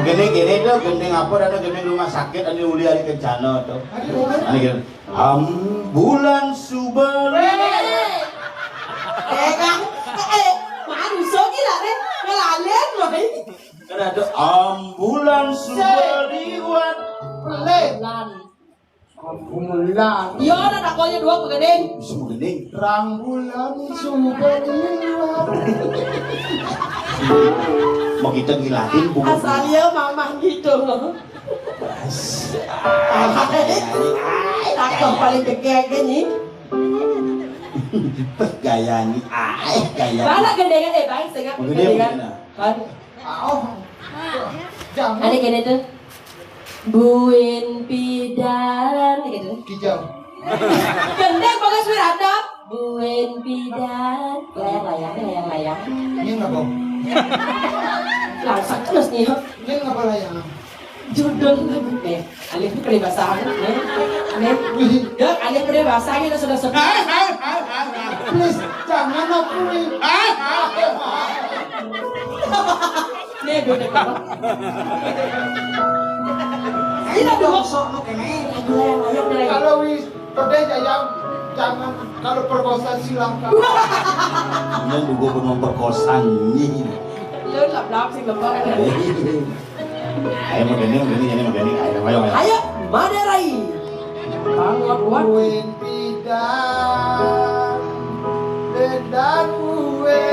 Gending, gending tuh, gending apa, ada gending rumah sakit, ada uli hari kencana tuh. Aduh. Ada gitu. Ambulan subali. Eh, eh, Kang, eh, manusia gila deh, ngelalen loh ini. Kan ada ambulan subali wan. Pelan. Ambulan. Iya, ada takonya dua begening. Bisa begening. Terang bulan subali wan. Mau kita ngilahin buku. Asal ya mamah gitu. Takut paling gede aja nih. Gaya nih, ay, gaya. Mana gendengan, eh, Bang, sengak gendengan. Kan? Oh. Jangan. Ada gini tuh. Buin pidan gitu. Kijang. Gendeng bagus berada. Buin pidan. Layang-layang, layang-layang. Ini ngapa? Langsung terus nih. Ini ngapa layang? Judul lagu nih. Alif peribahasa nih. Nih. Dek, alif peribahasa nih sudah sebut. Please, jangan aku nih. Nih, gue udah. Ini dong sok lu kene. Kalau wis, pedeh ya, jangan, kalau perkosa silakan. Ini juga penuh perkosaan nih. Lu lap-lap sih lembang. Ayo, mau gini, mau gini, jadi mau gini. Ayo, ayo, ayo. Ayo, Maderai. Bangun, kuat. Win pidan, bendan uwe.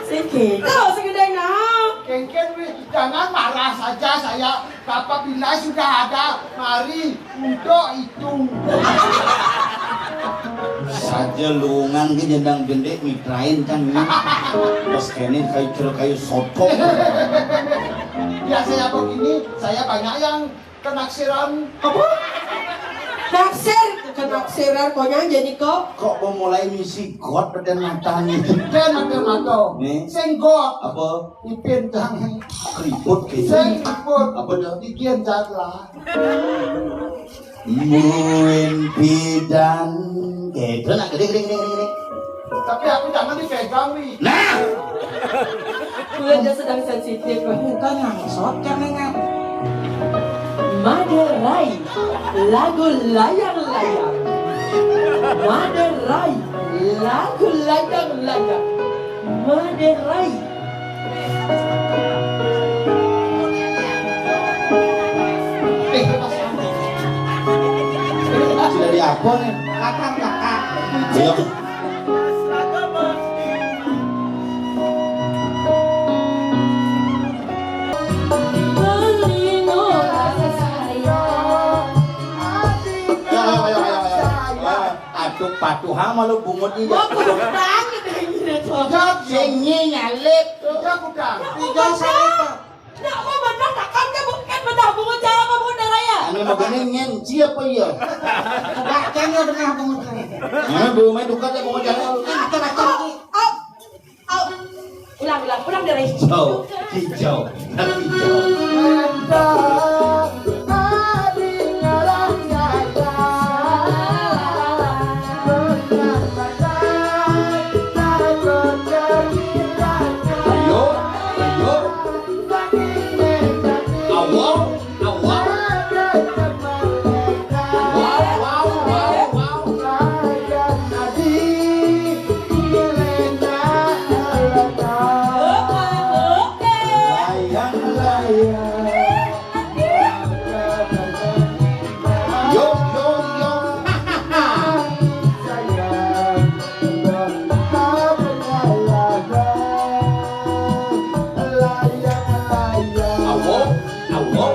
Siki. Tuh, segede nah. Kengken, wih, jangan marah saja saya. Bapak bila sudah ada, mari. Untuk itu. Saja luungan ke jendang gendek mitrain kan nih. Pas kene kayu cero kayu soto. Biasanya begini, saya banyak yang kenaksiran. Apa? Naksir, kenaksiran konyang jadi kok. Kok mau mulai misi got pada matanya. Dan ada mata. Nih. Sing got. Apa? Ipin tangan. Keriput kayaknya. Sing keriput. Apa dah? Bikin jatlah. Muin pidan. Gitu nak gede gede gede gede. Tapi aku jangan dipegang nih. Nah. Bulan dia sedang sensitif. Bukan yang sot kan dengan. Maderai, lagu layang-layang. Maderai, lagu layang-layang. Maderai. Sudah di apa nih? Latar belakang. Iya. Ayo, ayo, ayo, ayo, ayo. Ayo. Patuh ama lu bungut ieu. Gua kurang gitu ini tuh. Jawab, sing nyalip. Jawab, udah. Jawab, saya. Nah, gua bener takkan ke bukan bener bungut cara apa bungut daraya. Anu mah gini nyen siapa ya? Coba kan ya bener bungut. Mana belum main duka ya bungut cara. Kan kita baca lagi. Au, au. Ulang, ulang, ulang dari hijau, hijau, dan hijau. Ayo, ayo. Awal, awal. Wow, wow, wow, wow. Layang, layang. Yo, yo, yo. Awo, awo.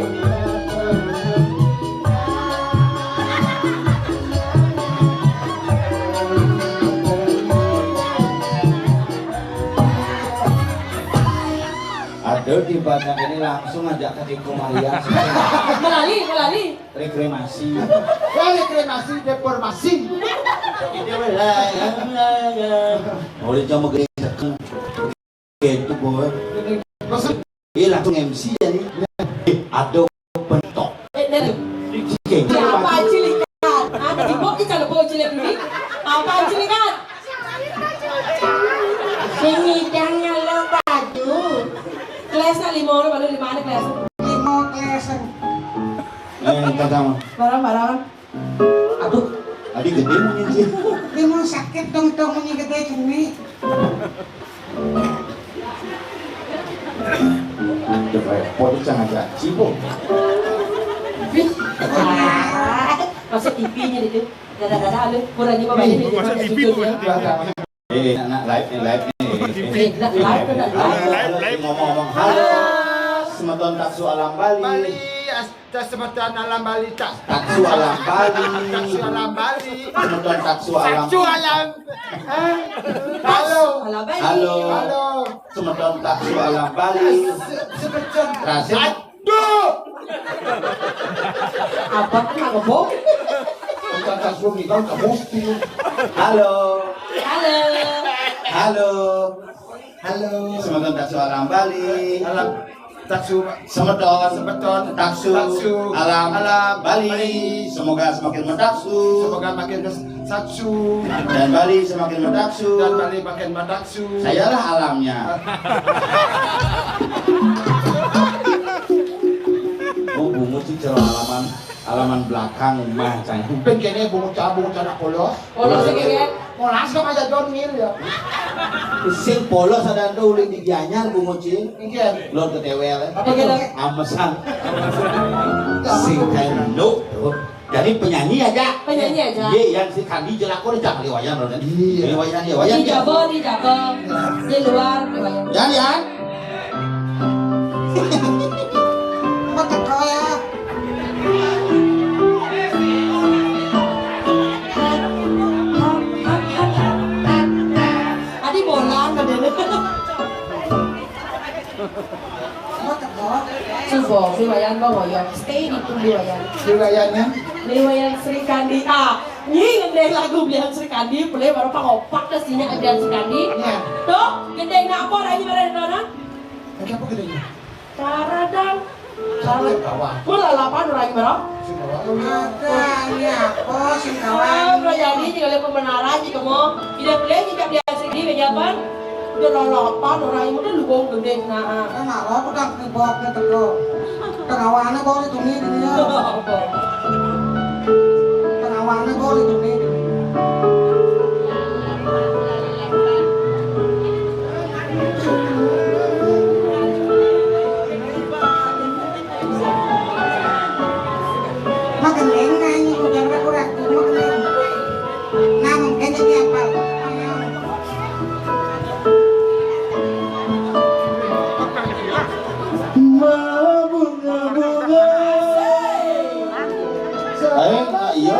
Aduh, di Padang ini langsung aja ke Ciko Maria. Melali, melali. Reklamasi. Ya, reklamasi, deformasi. Ini wilayah, wilayah. Mau dicoba gede. Gitu, boy. Maksud, iya, langsung M C ya nih. Eh, ada pentok. Eh, dari. Oke. Apa cilikan? Ada di bawah kita, ada bawah cilik ini. Apa cilikan? Sini jangan lo baju. Kelas lima orang baru lima anak kelas. Lima kelas. Eh, kata. Barang-barang. Aduh, tadi gede munyi sih. Dia mau sakit dong, dong munyi gede gini. Aduh, repot, jangan caci, Bu. Wih, ah, masuk T V-nya itu. Dada-dada, lu kurang lima balik. Masuk T V, Bu. Eh, anak live nih, live nih. Eh, nak live, nak live. Halo, halo, ngomong-ngomong. Halo, semeton Taksu Alam Bali. Bali, as-, tas semeton Alam Bali, tas. Taksu Alam Bali. Taksu Alam Bali. Semeton Taksu Alam. Taksu Alam. Hah? Halo. Alam Bali. Halo. Halo. Semeton Taksu Alam Bali. Se-, semeton. Terasa? Duh! Apa kena kebo? Bukan kasur nih, kan kamu sih. Halo. Halo. Halo. Halo. Semeton Taksu Alam Bali. Alam Taksu. Semeton. Semeton. Taksu. Taksu. Alam. Alam. Bali. Bali. Semoga semakin metaksu. Semoga makin mes-, saksu. Dan Bali semakin metaksu. Dan Bali makin metaksu. Sayalah alamnya. Oh, bungut sih cara alaman, alaman belakang rumah, cang. Ben kene bungut ca-, bungut anak polos. Polos sih, kene. Polos kok aja Don Mil ya. Sing polos ada ndo ulin di Gianyar, bungut sih. Nggih. Lor ketewel, ya. Apa gitu? Amesan. Sing kayak ndo. Jadi penyanyi aja. Penyanyi aja. Iya, yang si Kandi jelakon jangan liwayan loh. Iya. Liwayan, liwayan. Di Jaba, di Jaba. Di luar, liwayan. Yan, Yan. Kok teko ya? Tadi bolang, katanya. Subo, Liwayan bawa ya. Stay di pun Liwayan. Liwayannya? Liwayan Sri Kandi. Ah, nyi ngendeng lagu Belian Sri Kandi, boleh baru pangopak ke sini Belian Sri Kandi. Iya. Tuh, gendeng nak apa lagi bareng dona? Lagi apa gedenya? Taradang. Satu ya, kawan. Pun lalapan orang baru. Ada, ini apa sih, kawan? Ah, udah jadi, tinggal lihat pembenaran, sih, kamu. Tidak boleh, tidak biasa, ini, kayak apa? Udah lalapan orang ini, udah lubang gede, nah. Kan apa, udah kebok, udah teko. Tengah wana, boleh tuh, nih, gini, ya. Tengah wana, boleh tuh, nih, gini. Magending nyanyi udah ragu-ragu magending. Nah, mungkin jadi apa? Mabunga-bunga. Ayo, nak, iya.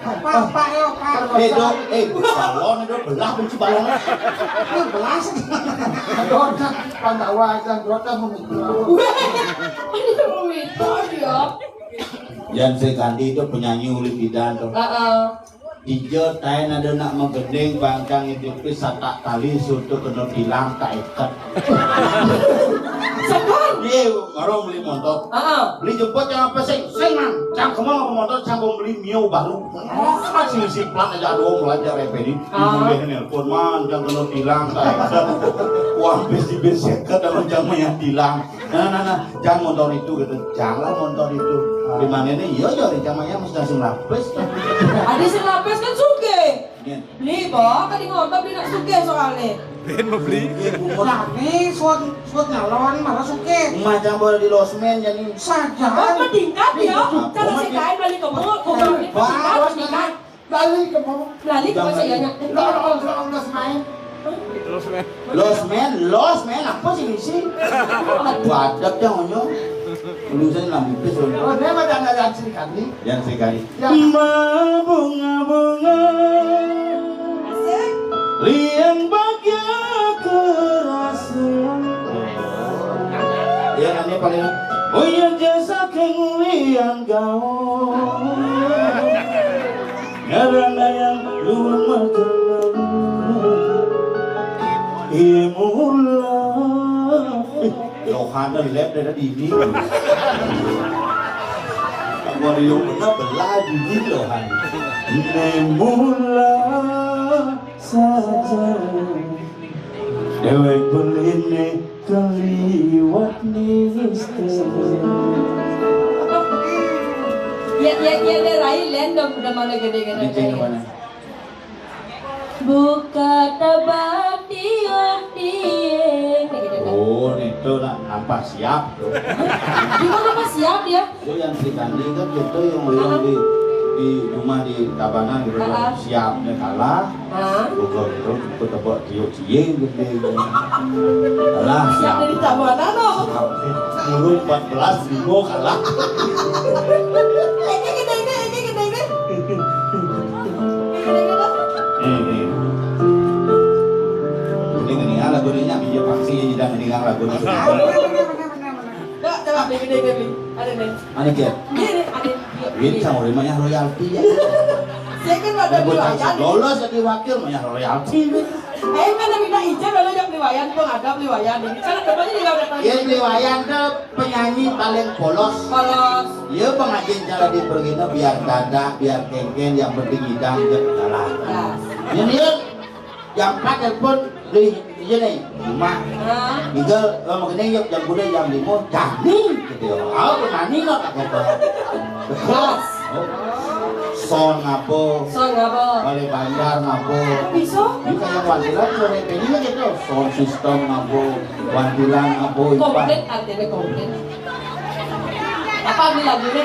Pak, Pak, yo, Pak. Eh, Dok, eh, balon, Dok, belah kunci balon. Ini belas. Dok, Pandawa aja, Dok, kan mau mikir. Ini mau mikir, ya. Yan Srikandi itu penyanyi uli bidan tuh. Heeh. Dija taén ada nak magending bangkang itu pis satak tali sutu kena bilang tak iket. Sekon. Iya, baru beli motor. Heeh. Beli jemput yang apa sih? Sing man, cang kemana ke motor, cang mau beli Mio baru. Oh, masih si plat aja aduh mulai aja repedi. Ah. Ibu dia nelpon man, cang kena bilang tak iket. Uang pis di bis seket sama cang banyak bilang. Nah, nah, nah, jangan motor itu gitu. Jangan motor itu. Di mana ini? Iya, iya, di kamar yang mesti langsung lapis. Ada sing lapis kan sugih. Iya. Beli, Bok, tadi ngotot beli nak sugih soalnya. Dia mau beli. Iya, Bu, mau Lah, nih, suat, suat nyalon, malah sugih. Macam boleh di losmen, jadi saja. Oh, meningkat ya? Itu, Cara Bu, si kain balik ke Bu, Bu, meningkat, Bang, meningkat. Lali ke mau? Lali ke Jangan. Saya nanya. Lo lo lo lo main. Los men. Los men, los men, apa sih misi? Wadah dah onyo. Lulusan lampu pis. Oh, dia mah jangan yang Sri Kandi. Yang Sri Kandi. Ya. Mabunga-bunga Asik. Lian bahagia kerasa. Ya, ini paling. Oh iya, jasa keng lian gaul. Ngarana yang luar makanan. Iya mula. Lohana lep dari dini. Wario benar belah dini lohan. Ini mula saja. Dewek pun ini keliwat nih. Ya, ya, ya, deh, Rai, Len, dong, udah mana gede-gede. Di sini mana? Buka tabak tiup tiup. Kayak gitu, kan? Oh, itu nak nampak siap tuh. Gimana pas siap ya? Itu yang Sri Kandi kan gitu, yang, yang di, di rumah di Tabanan gitu, kan. Heeh. Siapnya kalah. Hah? Buka itu, buka tabak tiup tiup gitu. Kalah. Siap siap. Dari Tabanan, loh. Siap. Umur empat belas, lima kalah. Ini gede, ini, ini gede, ini. Eh, eh. Ini gini ya, lagu ini nyak, iya, pasti ya, tidak mendengar lagu ini. Dok, coba, Bi, gede, gede, Bi. Ada, nih. Mana, Jet? Ini, nih, ada. Duit sama orang banyak royalti, ya. Saya kan ada Lagu beli tak wajan. Lolos jadi wakil, banyak royalti. Eh, kan ada minta izin, lalu yang beli wayan, tuh ada beli wayan. Ini cara depannya juga ada. Ya, beli wayan tuh penyanyi paling polos. Polos. Ya, pengajian cara di pergi, no, biar dadak, biar kengken, yang penting hidang, je, jalan. Jelas. Ya, nih, jam empat telepon, beli, iya nih, rumah. Hah? Tinggal, eh, mau kena, ya, jam kuda, jam lima, jani, gitu ya. Ah, nani, no, tak apa. Jelas. Oh. Son ngapa? Son ngapa? Balai Bandar ngapa? Bisa? Ini kayak wantilan, sore ini gitu. Sound system ngapa? Wantilan ngapa? Komplit, artinya komplit. Apa ambil lagunya?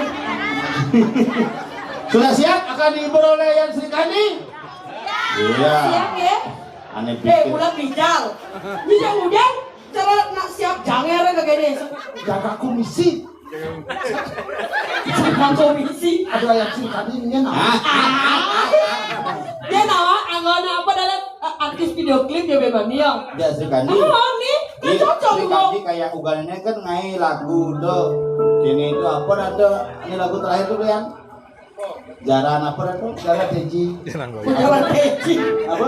Sudah siap akan dihibur oleh Yan Srikandi? Iya. Siap ya? Aneh Eh, pikir. Ulat bijal. Ini yang udah cara nak siap janger kagak deh. Jaga komisi. Jaga komisi. Ada yang Srikandi ini nah. Ah, dia nawa anggona apa dalam eh, artis video klip ya memang dia. Ya, Srikandi. Oh, nih, kan Iya, cocok Srikandi tuh. Kayak ugalnya kan ngai lagu tuh. Ini itu apa ada? Ini lagu terakhir tuh yang Jaran apa tuh? Jaran Teji. Jaran Teji. Apa?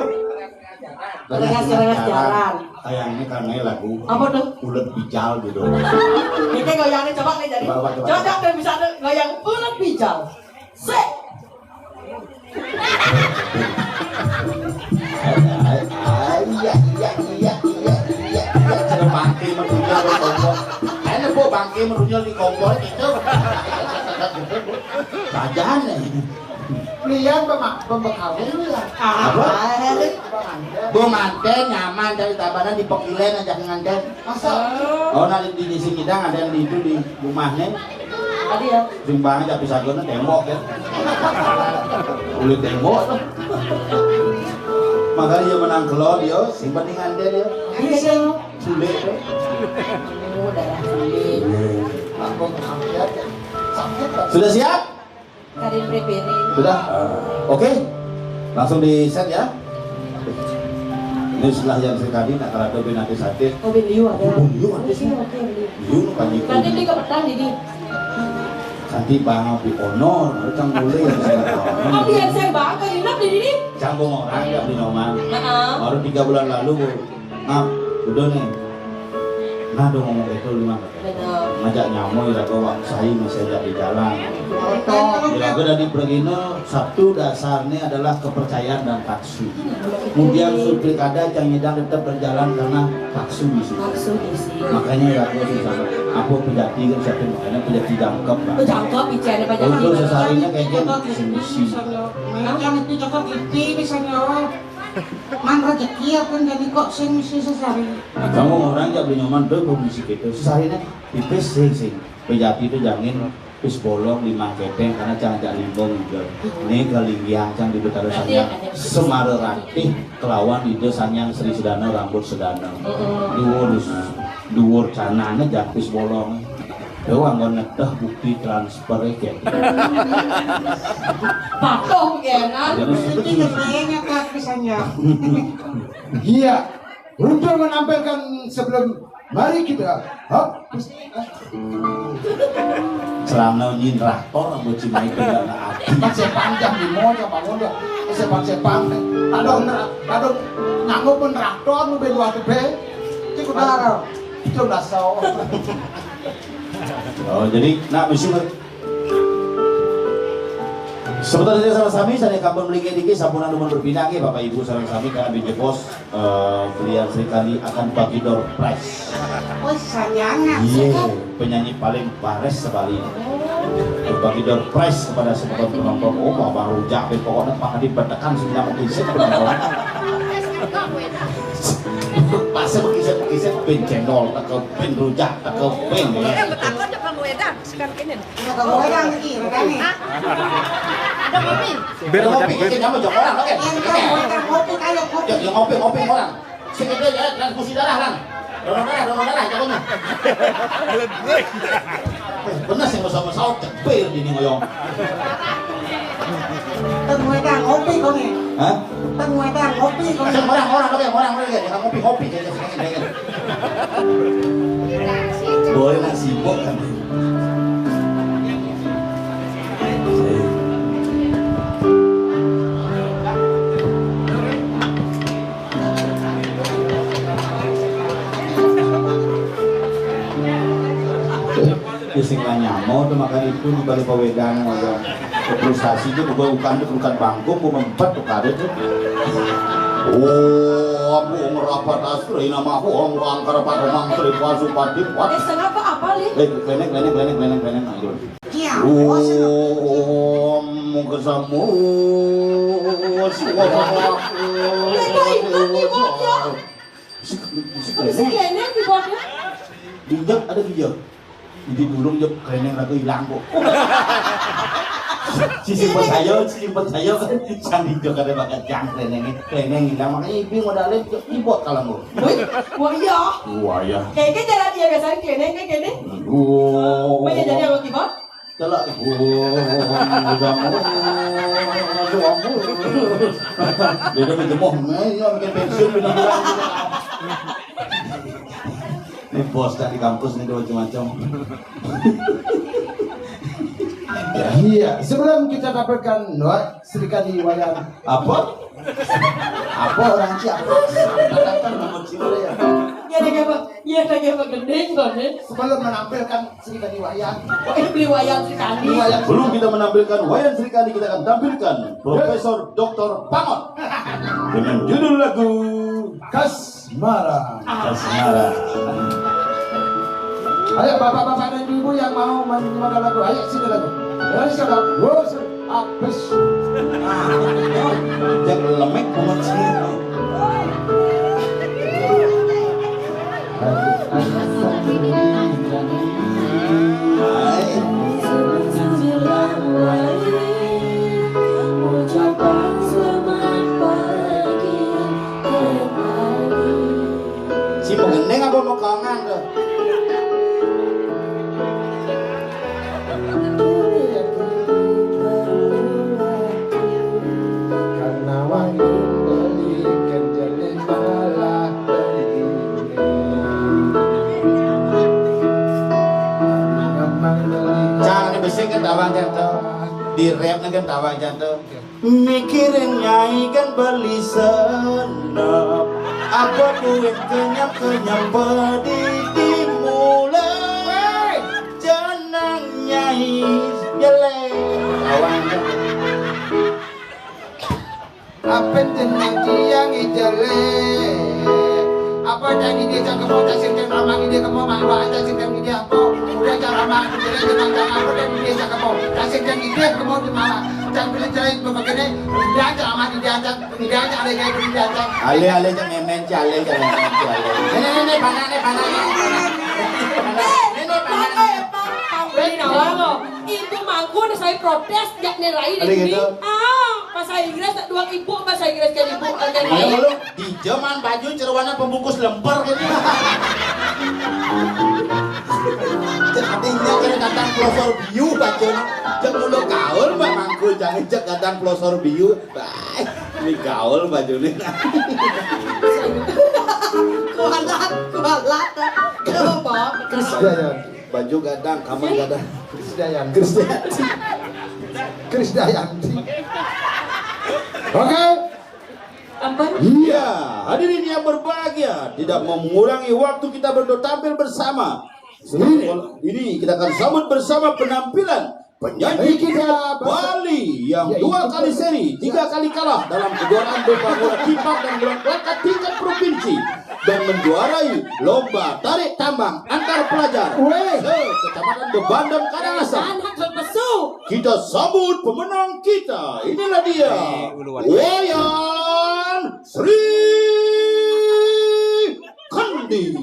Rengas, rengas jaran. Kayak ini kan ngai lagu. Apa tuh? Ulet bijal gitu. Ini goyangnya coba nih jadi. Coba, coba, coba. Coba, coba, bisa tuh goyang ulet bijal. Sik. Ay, ay, ay, iya, iya, iya, iya, iya, iya. Cara bangke mendunia di kompor. Ayo, Bu, bangke mendunia di kompor gitu. Jajan nih. Lian pema-, pembekal dulu ya. Apa? Pengantin. Bung nganten nyaman cari tabanan di pekilen aja nganten. Masa? Oh, nanti di, di sini dang ada yang di itu di rumahnya. Tadi ya. Sing banget tapi sagona tembok ya. Ulit tembok. Makanya dia menang kelon dia, simpan di nganten dia. Iya, iya. Sulit tuh. Oh, darah sulit. Iya. Aku pernah lihat ya. Sakit, Pak. Sudah siap? Karin prepare. Sudah? Oke. Langsung di set ya. Ini setelah yang sekali nak kalau ada nanti sakit. Oh, beliau ada. Oh, beliau ada sih. Oke, oke, beliau. Beliau kan ikut. Nanti beli ke petang jadi. Nanti bang di honor, baru cang mulai yang saya tahu. Oh, biar saya bangga, enak di sini. Cang orang ya di Noman. Heeh. Baru tiga bulan lalu, Bu. Nah, udah nih. Nah, dong ngomong itu lima. Benar. Ngajak nyamoy, iraga wak sai masih ajak di jalan. Betul. Iraga dari pergina Sabtu dasarnya adalah kepercayaan dan taksu. Kemudian supir kada cang nyidang tetap berjalan karena taksu di sini. Taksu di sini. Makanya iraga susah. Apa pejati kan siapa makanya pejati jangkep lah. Oh, jangkep, bicara banyak. Untuk sesarinya kayak gitu. Sini, sini. Nah, yang itu cakap itu misalnya. Man rezeki ya pun jadi kok sing mesti sesari. Kamu orang jak beli nyaman tuh belum mesti gitu. Sesari nih tipis sih sih. Pejati itu jangin pis bolong lima keteng karena jangan jak limbong juga. Ini kalinggiang cang di Betara Sanyang Semara Ratih kelawan Ida Sanyang Sri Sedana rambut sedana. Duur, duur canane jak pis bolong. Yo, anggon nedah bukti transfer ya. Patuh ya kan? Jadi, ini saya nyetak misalnya. Iya. Untuk menampilkan sebelum, mari kita hop. Celana nyin raktor rambut cimai kendana ati. Masih panjang di moja bangun dah. Masih panjang. Aduh, aduh, nganggo pun raktor nu be dua be. Cik udara. Itu lah so. Oh, jadi nak mesti ber-, sebentar saja sama sami, saya kapan beli dikit, sampun anu berpindah ke Bapak Ibu sareng sami karena di jebos, eh, belian Sri Kandi akan bagi door prize. Oh, sayang. Iya, penyanyi paling bares sekali. Bagi door prize kepada semua penonton. Oh, Bapak Rujak, pokoknya Pak Hadi betekan sudah mengisi penonton. Pas mengisi, mengisi, pin cendol, teke pin rujak, teke pin. Sekarang ini. Ada kopi. Ada kopi. Kita nyamuk jok orang, oke? Yang kopi, kayak kopi. Yang ngopi, ngopi orang. Sing itu ya, transfusi darah, Lang. Donor darah, donor darah, jagonya. Eh, bener sih, masa-masa otak, bir di ngoyong. Tengok ngopi kau ni. Hah? Tengok ngopi kau ni. Sing orang, orang, oke, orang, orang, oke. Ngopi, ngopi, oke, oke, oke. Boy, masih sibuk kan? Ya, sing lah nyamau tuh, makan itu di balik pawedan aja. Frustasi itu bukan, bukan, bukan bangku, bukan empat tuh kade tuh. Oh, aku ngerapat asli nama aku orang angkara Pak Romang Sri Pasupati. What? Eh, sing apa, apa, Li? Eh, klenek, klenek, klenek, klenek, klenek, ayo. Iya. Om kesamu. Suara. Iya, iya, itu keyboard ya. Musik, musik. Musik klenek keyboard ya. Injak ada dia. Jadi burung jok klenek raga hilang kok. Si simpen saya, si simpen saya kan. Sandi jok ada bakat jang klenek, klenek hilang makanya ibu modalnya jok keyboard kalau mau. Wih, wah iya. Wah iya. Kayaknya jalan dia biasanya klenek kayak gini. Aduh. Banyak jadi sama keyboard. Celak. Dia udah menjemuh, nih, dia bikin pensiun, bilang. Ini bos dari kampus nih, dia macam-macam. Iya, sebelum kita dapatkan Noah, Sri Kandi Wayan. Apa? Apa orang siapa? Datang nama Cina ya. Ya, ada apa? Ya, ada apa? Gending, kok, nih. Sebelum menampilkan Sri Kandi Wayan. Oh, ini beli Wayan Sri Kandi. Wayan. Sebelum kita menampilkan Wayan Sri Kandi, kita akan tampilkan Profesor Doktor Pangot dengan judul lagu Kasmara. Kasmara. Ayo, bapak-bapak dan ibu yang mau menyimak lagu, ayo sini lagu. Dari siapa? Wo, se-, apes. Jak lemek banget sih. Si mau gendeng apa mau kongan tuh? Karena wangi beli kerjanya malah beli. Jangan dibisikin tawang jantung. Di rap kan tawang jantung. Mikirin nyai kan beli senep. Apa duit kenyap-kenyap pedih di mulut. Jenang nyai jelek. Tawang jantung. Apa jenang tiang jelek? Apa jangan dia cakap mau tasik dan ramang dia kemau malu aja sih dan dia apa? Udah cara ramang jelek dengan cara apa dan dia cakap mau tasik dan dia kemau di mana? Jangan pilih jalan begini. Udah cara ramang dia aja, dia aja ada kayak dia aja. Ale ale jangan memen cale jangan memen cale. Nenek nenek panak nih panak nih. Nenek panak nih. Ini nawang loh. Ibu mangku udah saya protes, jak nerai di sini. Ah, bahasa Inggris tak dua ibu, bahasa Inggris kan ibu kan nerai. Iya, lu di zaman baju cerwana pembungkus lemper gitu. Jadinya kira kadang pelosor biu baju. Cek mulu gaul mbak mangku, jangan cek kadang pelosor biu. Bah, ini gaul baju nih. Kualat, kualat. Coba. Terus ya, ya. Baju gadang, kamar gadang. Krisdayanti. Krisdayanti. Krisdayanti. Oke. Apa? Iya, hadirin yang berbahagia, tidak mau mengurangi waktu kita berdua tampil bersama. Ini, ini kita akan sambut bersama penampilan penyanyi kita Bali yang dua kali seri, tiga kali kalah dalam kejuaraan domba bola tipak dan bola kelakar tingkat provinsi dan menjuarai lomba tarik tambang antar pelajar se-Kecamatan Beban dan Karangasem. Anak berpesu. Kita sambut pemenang kita. Inilah dia, Wayan Sri Kandi.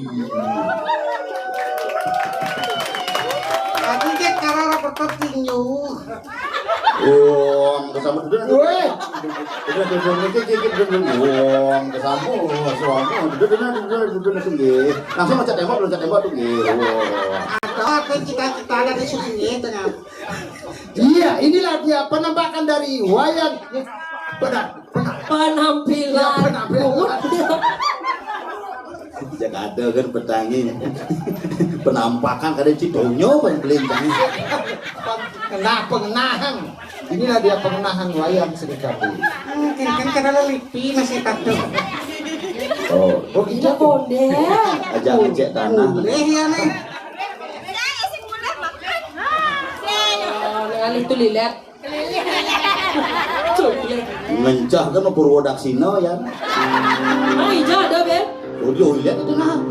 Aku cek karena reporter tinju. Wong kesambut dulu. Weh. Udah duduk niki kiki duduk. Wong kesambut suami. Duduk duduk duduk duduk niki nggih. Langsung loncat tembok loncat tembok tuh nggih. Wong. Atau apa cita-cita dari sini tengah. Iya, inilah dia penampakan dari Wayan. Benar, benar. Penampilan. Ya, penampilan. Cek ada kan petani penampakan kada citonyo paling pelintangi. Kena pengenahan. Inilah dia pengenahan Wayan Srikandi. Mungkin kan kada lelipi masih takut. Oh, oh gitu. Tidak boleh. Aja ngecek tanah. Boleh ya nih. Oh, ngalih tuh lilet. Ngencah kan Purwodaksina ya. Oh, ija ada be. Oh, dia lihat itu nah.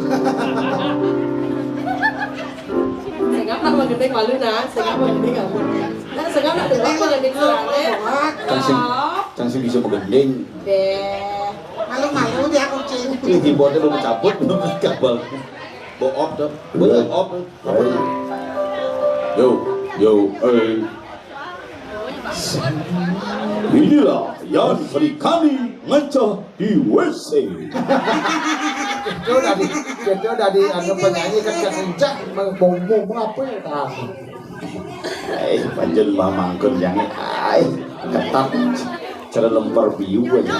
Sengap lah menggending malu nah, sengap menggending kamu. Nah, sengap lah dulu menggending suaranya. Cang sing, cang sing bisa menggending. Be. Malu-malu dia kucing. Ini keyboardnya belum cabut, belum kabel. Bo op tuh. Bo op. Yo, yo, eh. Inilah yang Sri Kandi ngecah di W C. Itu dari, itu dari anu penyanyi kan kencang mau mau apa ya? Eh, panjen mamangkun yang ai ketat cara lempar biu aja.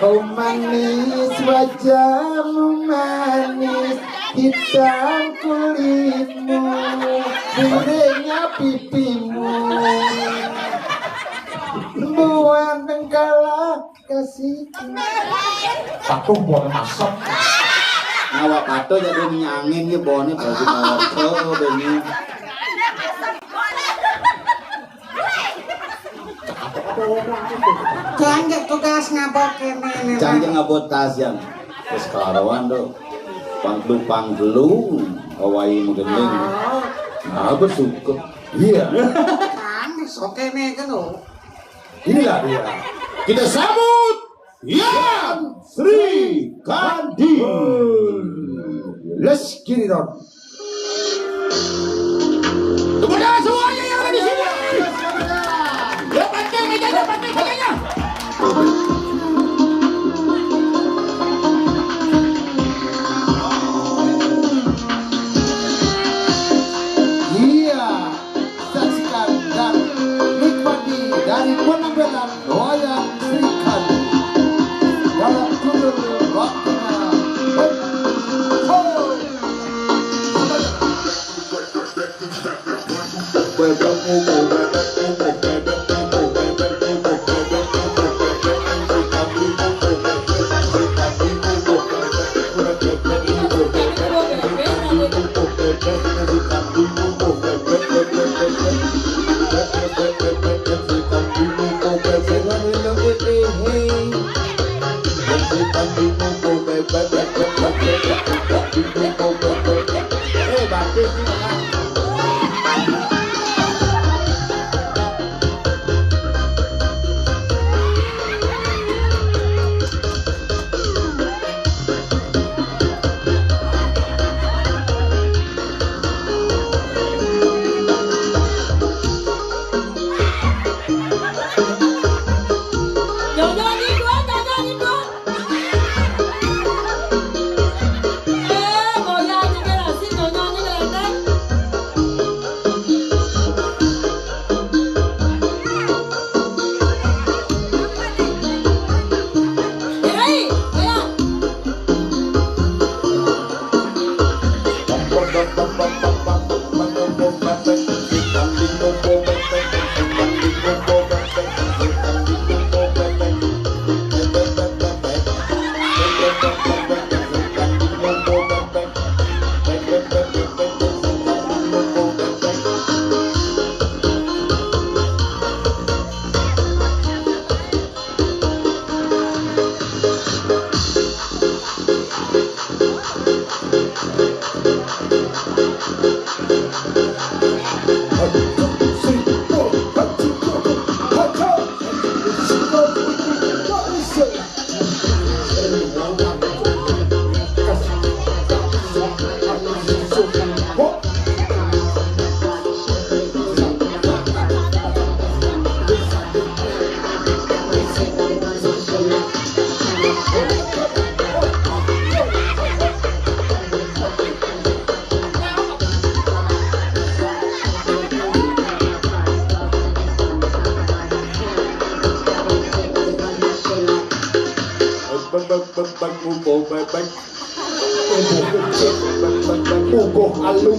Oh manis wajahmu manis, hitam kulitmu, birunya pipimu. Buat engkala kasih. Patuh buat masuk. Nawa patuh jadi angin ya bone baju motor bene. Jangan tugas ngabot kene. Jangan ngabot tas yang. Terus kelaruan tuh. Pangkelu pangkelu awai menggending. Nah, bersyukur. Iya. Kan sok kene kan lo. Inilah dia. Kita sambut Yan Sri Kandi. Let's get it on. Tepuk tangan semuanya yang ada di sini. Lepas mejanya, lepas mejanya. Iya, saksikan dan nikmati dari penampilan Wayan Sri Kandi dalam judul waktunya. Hey, ho. Ugoh alum.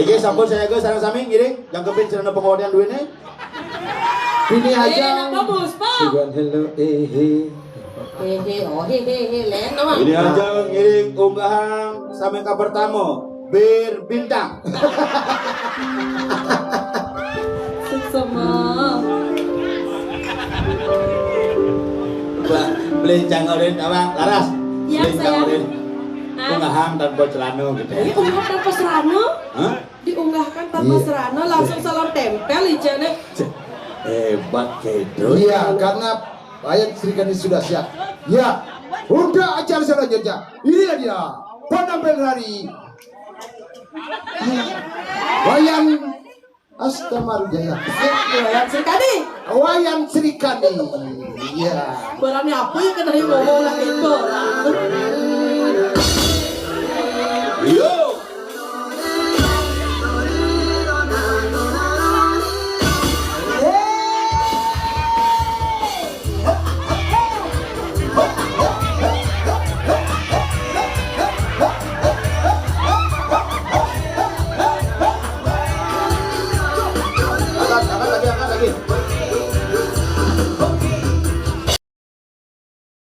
Iki sampun sayaga sareng sami ngiring, jangkepin sarana pangawadian duwene. Bini aja. Eh, napa, Bos, Pak? Sugan hello, eh, eh. Hehe, oh, hehe, he, len, no, Bang? Bini aja ngiring unggahang sami ka pertama. Bir bintang. Suksma. Wah, beli canggurin apa? Laras. Ya, Beli saya. Canggurin. Hah? Unggahan tanpa celana gitu ya. Ini unggah tanpa serana. Hah? Diunggahkan tanpa Iya. Serana, langsung salam tempel ijana. Hebat gitu. Iya, karena Wayan Srikandi sudah siap. Ya, untuk acara selanjutnya, ini dia penampilan dari Wayan Astamarjaya. Wayan Srikandi. Wayan Srikandi. Iya. Barangnya apa ya kena yang ngomong lagi itu? Iya.